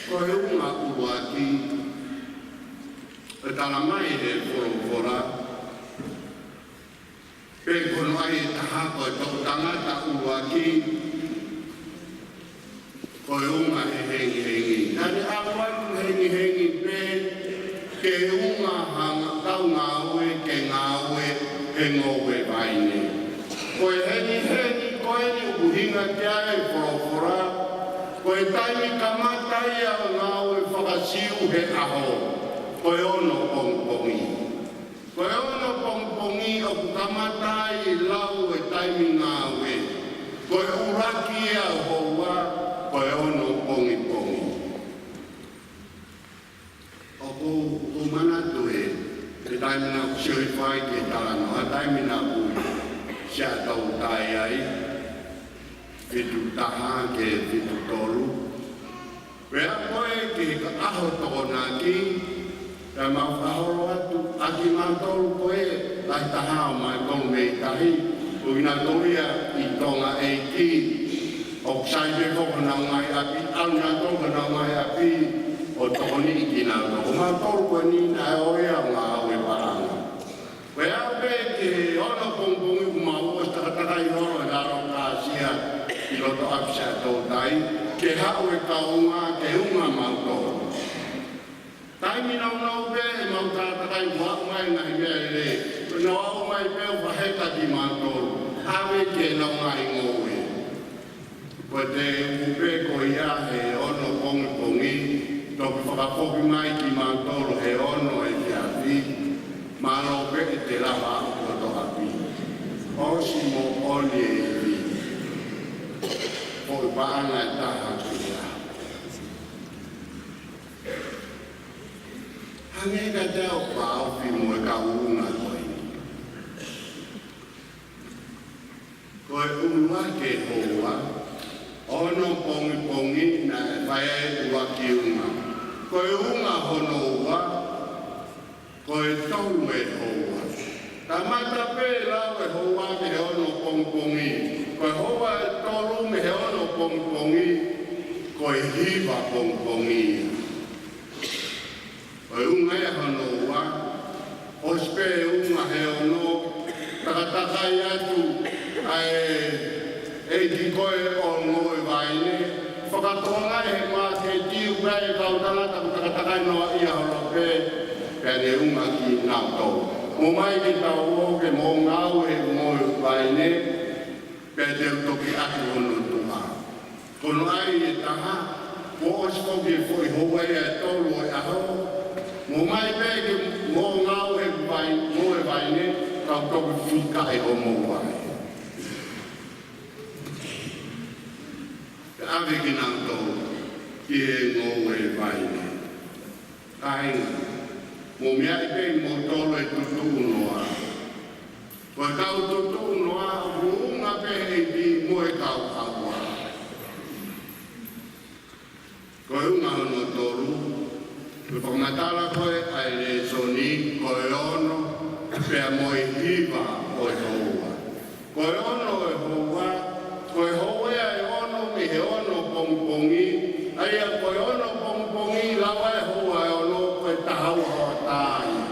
Ko e unga ʻuluaki, ʻoku tala mai he folofola, pe ko hono ʻai ʻe taha ko e toʻutangata ʻuluaki, ko e unga he hengihengi. Naʻa ne ʻalu atu hengihengi pē ke unga ha ngaahi kau ngāue ke ngāue he ngoue vaine. Ko e hengihengi ko eni ʻoku ʻuhinga ki ai e folofola, ko e taimi kamata ia ʻo e ngāue faka-Siu he ʻaho, ko e ono pongipongi. Ko e ono pongipongi ʻoku kamata ai e lau e taimi ngāue. Ko e ʻuluaki ia ʻo e houa, ko e ono pongipongi. ʻOku ou, ʻoku ou manatu he, he taimi naʻa ku sio hifo ai ki he talanoa, taimi naʻa ku Siaʻatoutai ai, fitu taha ki he fitu tolu. Pea ko e ki he ʻaho Tokonaki, pea mau fakaholo atu ʻa kimautolu ko e lahi taha ʻo mautolu mei tahi, ko kinautolu ia ʻi Tonga ʻEiki, ʻoku sai pē foki honau ngaahi ʻapi, ʻalu nautolu ki honau ngaahi ʻapi, ʻo tokoniʻi kinautolu. Ko mautolu ko eni naʻe ʻosi ʻa e ngāue paʻanga. Ko e aʻu pē ki he ono pongipongi kuo mau ʻosi takatakai holo he lalo kāsia ʻi loto ʻapi Siaʻatoutai, ke haʻu e kau unga ke unga mautolu. Taimi nounou pē ʻemau takatakai, ʻoku aʻu mai e ngaahi meʻalele. Ko ʻenau aʻu mai pē ʻo fakaheka kimautolu. ʻAve ki heʻenau ngaahi ngoue. Ko e tēpile pē ko ia he ono pongipongi, toki fakafoki mai kimautolu he ono efiafi, mālō pē ʻete lava ʻo toʻapi. ʻOsi moʻoni e ivi. Ko e paʻanga ʻe taha ki ai. Hangē ka te au pa ofi mo e kau unga ko eni. Ko e ʻuluaki houa, ono pongipongi naʻe fai ai e ʻuluaki unga. Ko e unga hono ua, ko e tolu e houa. Kamata pē lau e houa mei he ono pongipongi. Ko e houa ʻe tolu mei he ono pongipongi, ko e hiva pongipongi. Ko e unga ia hono ua, ʻosi pē unga he ono, takatakai atu ʻa e ʻeiki ko ē ʻo e ngoue vaine, fakatokangaʻi he māketi ʻoku ʻi ai e kau tangata ʻoku takatakai noaʻia holo pē, pea ne unga kinautolu. Mou ō mai ke tau ō ke mou ngāue he ngoue vaine, pea te u toki ʻatu hono tuʻa. Ko hono ʻai ʻe taha, kuo ʻosi foki e foʻi houa ia ʻe tolu ʻo e ʻaho. Mou ō mai pē ke mou ngāue he vai-, ngoue vaine, kau toki fika ʻe homou vai. Pea ʻave kinautolu ki he ngoue vaine. Kāinga, mou meaʻi pē ʻe moutolu e tutuʻu noa. Ko e kau tutuʻu noa, ʻoku unga pē ʻe ʻi mo e kau haua. Ko e unga hono tolu, ko e fakamatala ko ē ʻa e lēsoni, ko e ono, pea mo e hiva ʻo e houa. Ko e ono e houa, ko e houa ʻe ono mei he ono pongipongi, ʻa ia ko e ono pongipongi, lau e houa ʻe ono, ko e taha ua hoʻatā ia.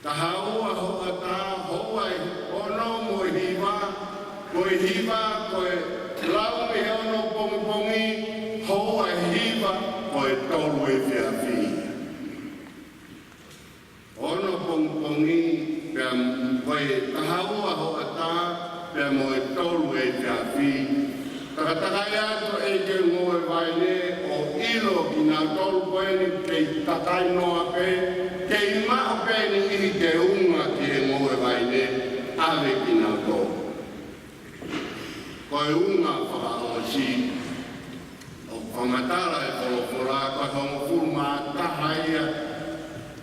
Taha ua hoʻatā, houa ʻe ono mo e hiva, ko e hiva, ko e lau mei he ono pongipongi, houa ʻe hiva, ko e tolu efiafi. Ono pongipongi, pea mo e taha ua hoʻatā, pea mo e tolu efiafi. Takatakai atu e ʻeiki ngoue vaine ʻo ʻilo kinautolu ko eni kei takai noa pē, kei maʻu pē ʻe niʻihi ke unga ki he ngoue vaine, ʻave kinautolu. Ko e unga fakaʻosi, ʻoku fakamatala e folofola, ko e hongofulu mā taha ia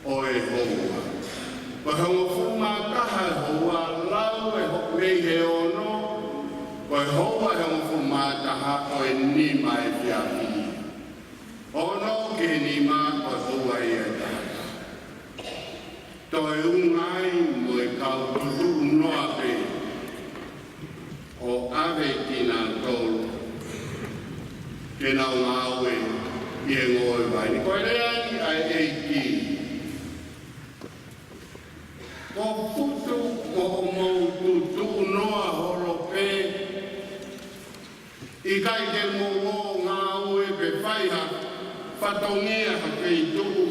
ʻo e houa. Ko e hongofulu mā taha e houa, lau e ho-, mei he ono, ko e houa ʻe hongofulu mā taha ʻo e nima efiafi. Ono ki he nima ko e houa ia ʻe taha. Toe unga ai mo e kau tutuʻu noa pē ʻo ʻave kinautolu ke nau ngāue ʻi he ngoue vaine. Ko e lea ʻeni ʻa e ʻEiki: Ko putu mo hoʻomou tutuʻu noa holo pē, ʻikai ke mou ō ʻo ngāue pe fai ha fatongia ha feituʻu,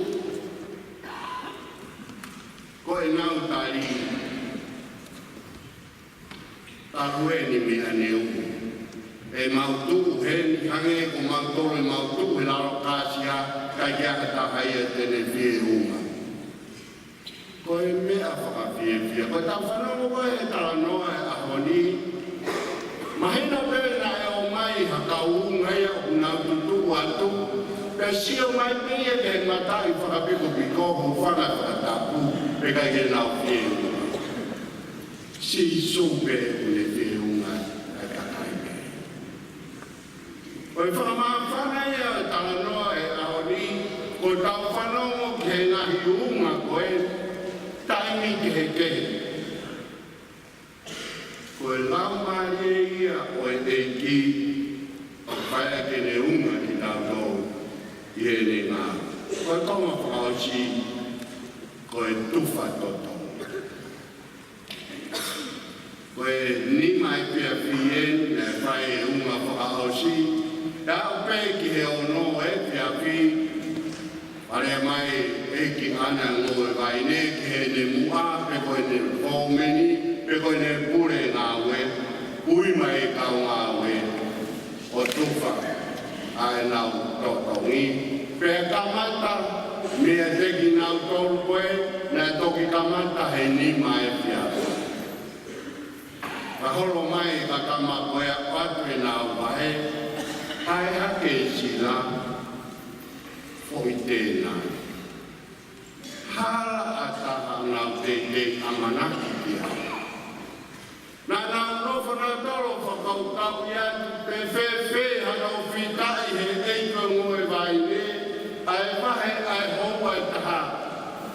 ko ʻenau tali: Talu eni meʻa ne u. ʻE mau tuʻu heni, hangē ko mautolu ʻe mau tuʻu he lalo kāsia, ʻikai ke ʻi ai ha taha ia te ne fie unga. Ko e meʻa fakafiefia. Ko ʻetau fanongo ko ē he talanoa ʻo e ʻaho ni, mahino pē naʻe ō mai ha kau unga ia ʻoku nau tutuʻu atu, pea sio mai pē ia ki he mataʻi fakapikopiko, hūfanga he fakatapu, pea ʻikai ke nau fie unga. Sīsū pē ʻoku ne fie unga ʻa e kakai pē. Ko e fakamāfana ia ʻo e talanoa ʻo e ʻaho ni, ko ʻetau fanongo ki he ngaahi unga ko ē, taimi kehekehe. Ko e Laumālie ia ʻo e ʻEiki ʻoku fai ke ne unga kitautolu ʻi heʻene ngāue. Ko e konga fakaʻosi, ko e tufa totongi. Ko e nima efiafi eni naʻe fai e unga fakaʻosi, ʻo aʻu pē ki he ono efiafi, ʻalu mai e ʻEiki ʻa e ngoue vaine ki heʻene muʻa, pe ko ʻene fōmeni, pe ko ʻene pule ngāue, ui mai e kau ngāue ʻo tufa ʻa ʻenau totongi. Pea kamata meiate kinautolu ko ē naʻe toki kamata he nima efiafi. Ka holo mai ka tama ko ē ʻo ʻoatu ʻenau vahe, ʻai hake e sila, foʻi tēnali. Hala ʻa e taha naʻa nau teitei ʻamanaki ki ai. Naʻa nau nofo nautolu ʻo fakakaukauʻi atu pe fēfē haʻanau fitaʻi he ʻeiki ʻo e ngoue vaine ʻa e vahe ʻa e houa ʻe taha.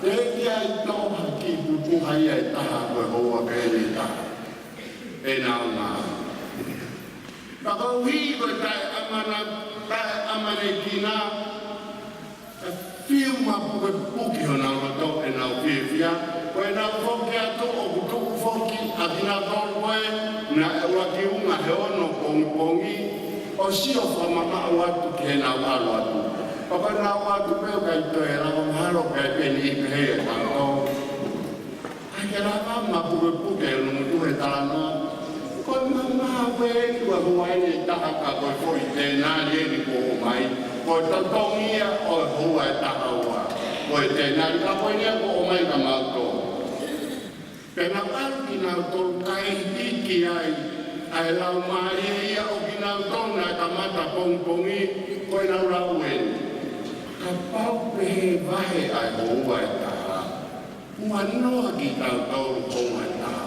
Teʻeki ai toe ha kiʻi pupuha ia ʻe taha ko e houa pē ʻe taha. ʻEnau ngā. Ka koeʻuhi ko e taʻeʻamana-, taʻeʻamanekina, ʻe fiu mapukepuke honau loto ʻenau fiefia, ko ʻenau foki atu ʻoku tuʻu foki ʻa kinautolu ko ē naʻe ʻuluaki unga he ono pongipongi, ʻo sio fakamamaʻu atu ki heʻenau ʻalu atu. Pea ko ʻenau ʻalu atu pē ʻoku ʻikai toe lava mahalo pē peni i pehē e tanto. ʻAi ke lava mapukepuke ʻa e ngutu he talanoa. Ko e ngāue ʻa e houa ʻe taha ka ko e foʻi tēnali eni kuo ʻomai. Ko e totongi ia ʻo e houa ʻe taha ua. Ko e tēnali ka ko eni ia kuo ʻomai kia mautolu. Pea naʻe ʻalu kinautolu kae hiki ai ʻa e laumālie ia ʻo kinautolu naʻe kamata pongipongi, ko ʻenau lau eni: Kapau pē he vahe ʻa e houa ʻe taha, ua noa kitautolu houa ʻe taha.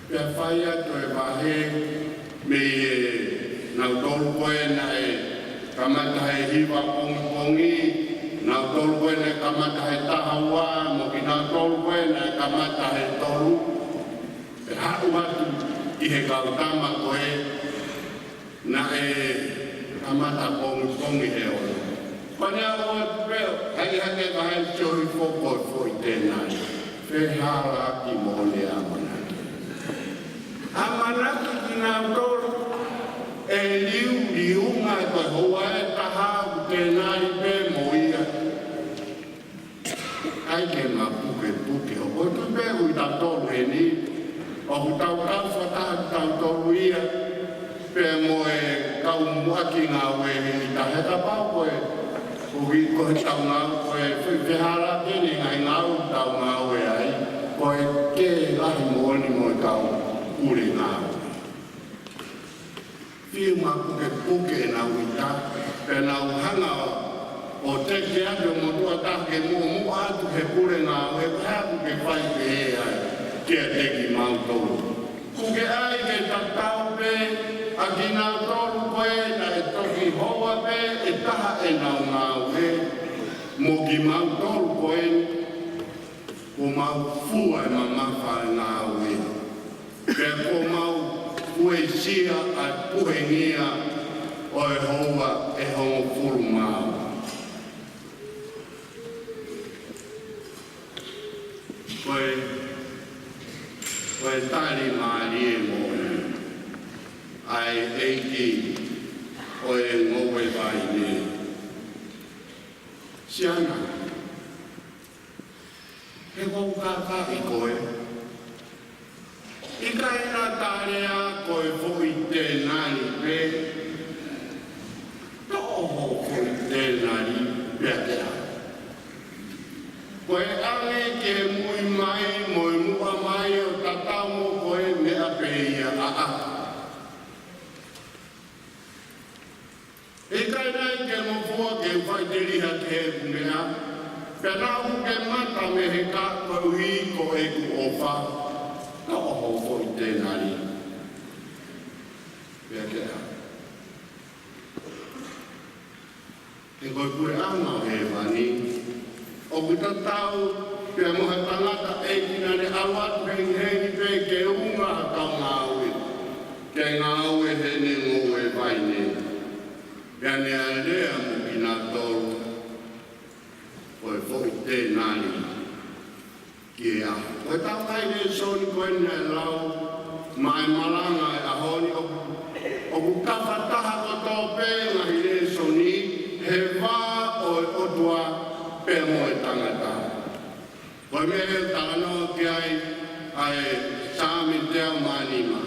Pea fai atu e vahe mei he nautolu ko ē naʻe kamata he hiva pongipongi, nautolu ko ē naʻe kamata he taha ua, mo kinautolu ko ē naʻe kamata he tolu. Pea haʻu atu ʻi he kau tama ko ē naʻe kamata pongipongi he ono. Pea ne ʻalu atu pē ʻo haʻi hake e vahe, sio hifo ko e foʻi tēnali. Fehālaaki mo ʻene ʻamanaki. ʻAmanaki kinautolu ʻe liu, liunga ko e houa ʻe taha ʻoku tēnali pē mo ia. ʻAi ke mapukepuke, ʻoku ou tui pē ʻoku ʻi tautolu heni, ʻoku tau kau fakataha kitautolu ia, pea mo e kau muʻaki ngāue ʻi tahi, kapau ko e, ko e, ko e tau ngāue, ko e fe-, fehālaaki eni e ngaahi ngāue ʻoku tau ngāue ai, ko e kē lahi moʻoni mo e kau pule ngāue. Fiu mapukepuke ʻenau ʻita, pea nau hanga ʻo teke atu e motuʻa taha ke muʻomuʻa atu he pule ngāue, pea ʻoku ke fai pehē ai kiate kimautolu. ʻOku ke ʻai ke tatau pē ʻa kinautolu Ko e naʻe toki houa pē ʻe taha ʻenau ngāue mo kimautolu ko eni, kuo mau fua e mamafa e ngāue. Pea kuo mau uesia ʻa e puhengia ʻo e houa ʻe hongofulu mā ua. Ko e, ko e tali mālie moʻoni ʻa e ʻEiki ʻo e ngoue vai ni. Siana, he ʻoku ou kākaaʻi koe. ʻIkai naʻa ta lea ko e foʻi tēnali pē, toʻo hoʻo foʻi tēnali pea ke ʻā. Ko e ʻange ke mui mai mo e muʻa mai ʻo tatau mo koe meʻa pē ia ʻaʻaku. ʻIkai nai ke mo fua ke u faʻiteliha ki heʻeku meʻa, pea naʻa ku ke mata mei he kakai koeʻuhi ko ʻeku ʻofa, toʻo hoʻo foʻi tēnali pea ke ʻā. He ko e puleʻanga ʻo hēvani ʻoku tatau pē mo ha tangataʻeiki naʻa ne ʻalu atu hengihengi pē ke unga ha kau ngāue ke ngāue heʻene ngoue vai ni. Pea ne alea mo kinautolu ko e foʻi tēnali ki he ʻaho. Ko e tau kai lēsoni ko eni naʻe lau maʻa e malanga e ʻaho ni ʻoku, ʻoku tafataha kotoa pē ngaahi lēsoni he vā ʻo e ʻOtua pea mo e tangata. Ko e meʻa ʻe talanoa ki ai ʻa e Saame teau mā nima.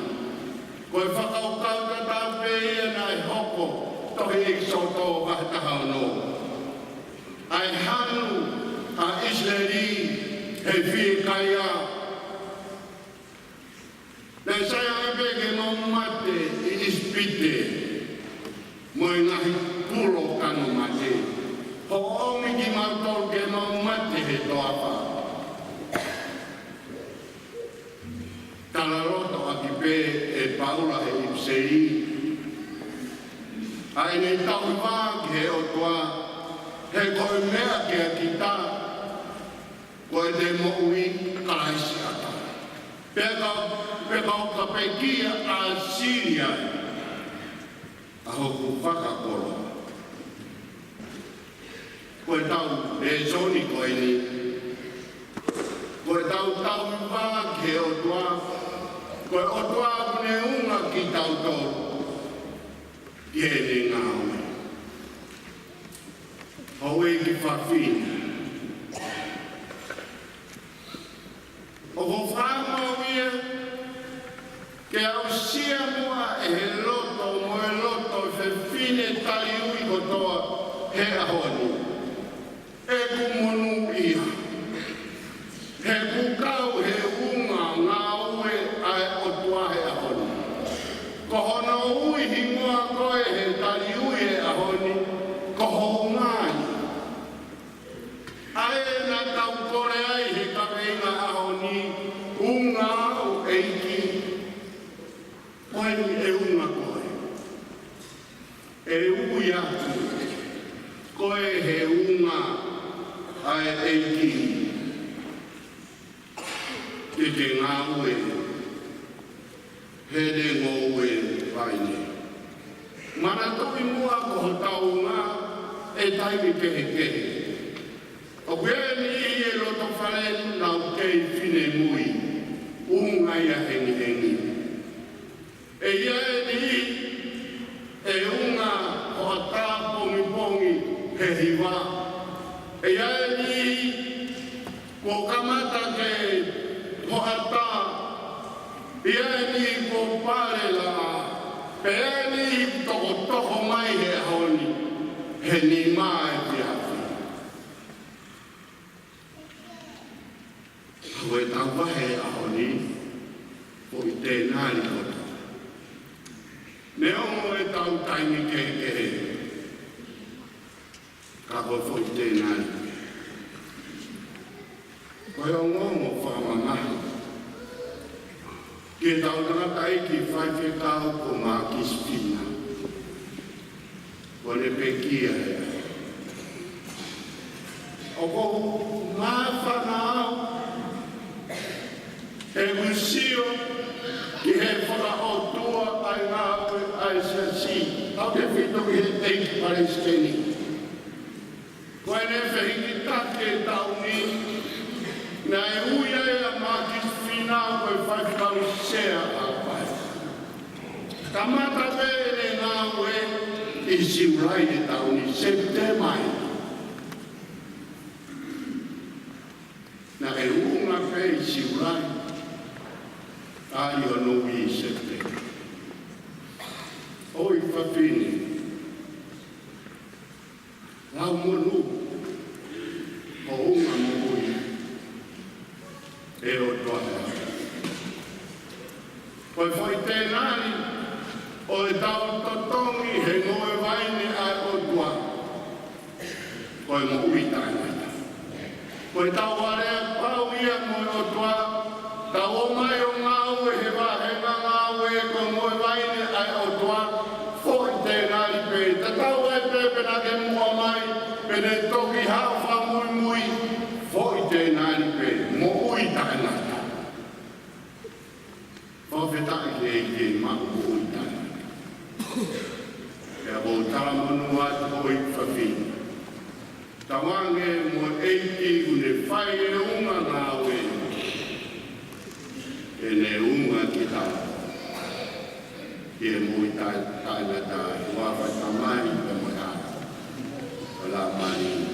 Ko e fakakaukau tatau pē ia naʻe hoko tohi ʻEkisoto vahe taha ono. ʻA e hanu ʻa ʻIsileli he fiekaia. Naʻe sai ange pē ke mau mate ʻi ʻIsipite mo e ngaahi pulo kano mate. Hoʻo ʻomi kimautolu ke mau mate he toafa. Talaloto ʻaki pē ʻe Paula he ʻIpiseli ʻa ʻene tauhi vā ki he ʻOtua, he ko e meʻa kia kita, ko ʻete moʻui Kalaisi ʻatautolu. Pea ka, pea ka ʻoka pē kia ʻa Silia ʻa hoku fakakoloa. Ko e tau lēsoni ko eni. Ko e tau tauhi vā ki he ʻOtua. Ko e ʻOtua ʻoku ne unga kitautolu ki heʻene ngāue. Houʻeiki fafine, ʻoku ou fakamālō ia ke aʻusia muʻa ʻe he loto mo e loto ʻo e fefine taliui kotoa he ʻaho ni ʻeku monūʻia. He ʻoku kau he unga ngāue ʻa e ʻOtua he ʻaho ni. Ko hono ui hingoa koe he taliui he ʻaho ni, ko hoʻo unga ia. ʻA ē naʻa tau kole ai he kaveinga ʻaho ni, unga ʻo e ʻEiki. Ko eni ʻe unga koe. ʻE ui atu koe he unga ʻa e ʻEiki ke ke ngāue heʻene ngoue vai ni. Manatuʻi muʻa ko hotau unga ʻe taimi kehekehe. ʻOku ʻi ai e niʻihi ʻi loto fale ni ʻoku nau kei finemui, unga ia hengihengi. ʻE ʻi ai e niʻihi ʻe unga hoʻatā pongipongi he hiva. ʻE ʻi ai e niʻihi kuo kamata ke hoʻatā. ʻI ai e niʻihi kuo pale laʻā. Pea ʻi ai e niʻihi tokotoho mai he ʻaho ni he nima efiafi. Ko e tau vahe ʻaho ni, foʻi tēnali kotoa. Neongo e tau taimi kehekehe, ka ko e foʻi tēnali. Ko e ongoongo fakamamahi ki he tau tangataʻeiki faifekau ko Mākisi Pina. Ko e pekia he. ʻOku ou māfana au he ʻeku sio ki he fakaʻotua ʻa e ngāue ʻa e Siasi, tautefito ki he ʻEiki Palesiteni. Ko ʻene fehikitaki e taʻu ni, naʻe ui ai ʻa Mākisi Fīnau ko e faifekau sea ʻa Haʻapai. Kamata pē ʻene ngāue ʻi Siulai e taʻu ni, Sepitema. Naʻe ʻuunga pē ʻi Siulai, ʻai hono ui ʻi Sepitema. ʻOi fafine, lau monū, ko e ʻuunga moʻui ʻe ʻOtua. Ko e foʻi tēnali ʻo ʻetau totongi he ngoue vaine ʻa e ʻOtua, ko e moʻui taʻengata. Ko ʻetau aleapau ia mo e ʻOtua, tau ō mai ʻo ngāue he vāhenga ngāue ko e ngoue vaine ʻa e ʻOtua, foʻi tēnali pē. Tatau ai pē pe naʻa ke muʻa mai, pe ne toki haʻu fakamuimui, foʻi tēnali pē, moʻui taʻengata. Fakafetaʻi ki he ʻEiki ʻi he maʻu moʻui taʻengata. Pea ʻoku ou talamonū atu ʻoe fafine. Tauange mo e ʻEiki ʻoku ne fai e ʻuunga ngāue, ʻe ne ʻuunga kita ki he moʻui taʻe-, taʻengata. ʻI he huafa ʻo e Tamai, pea mo e ʻAlo, pea mo e Laumālie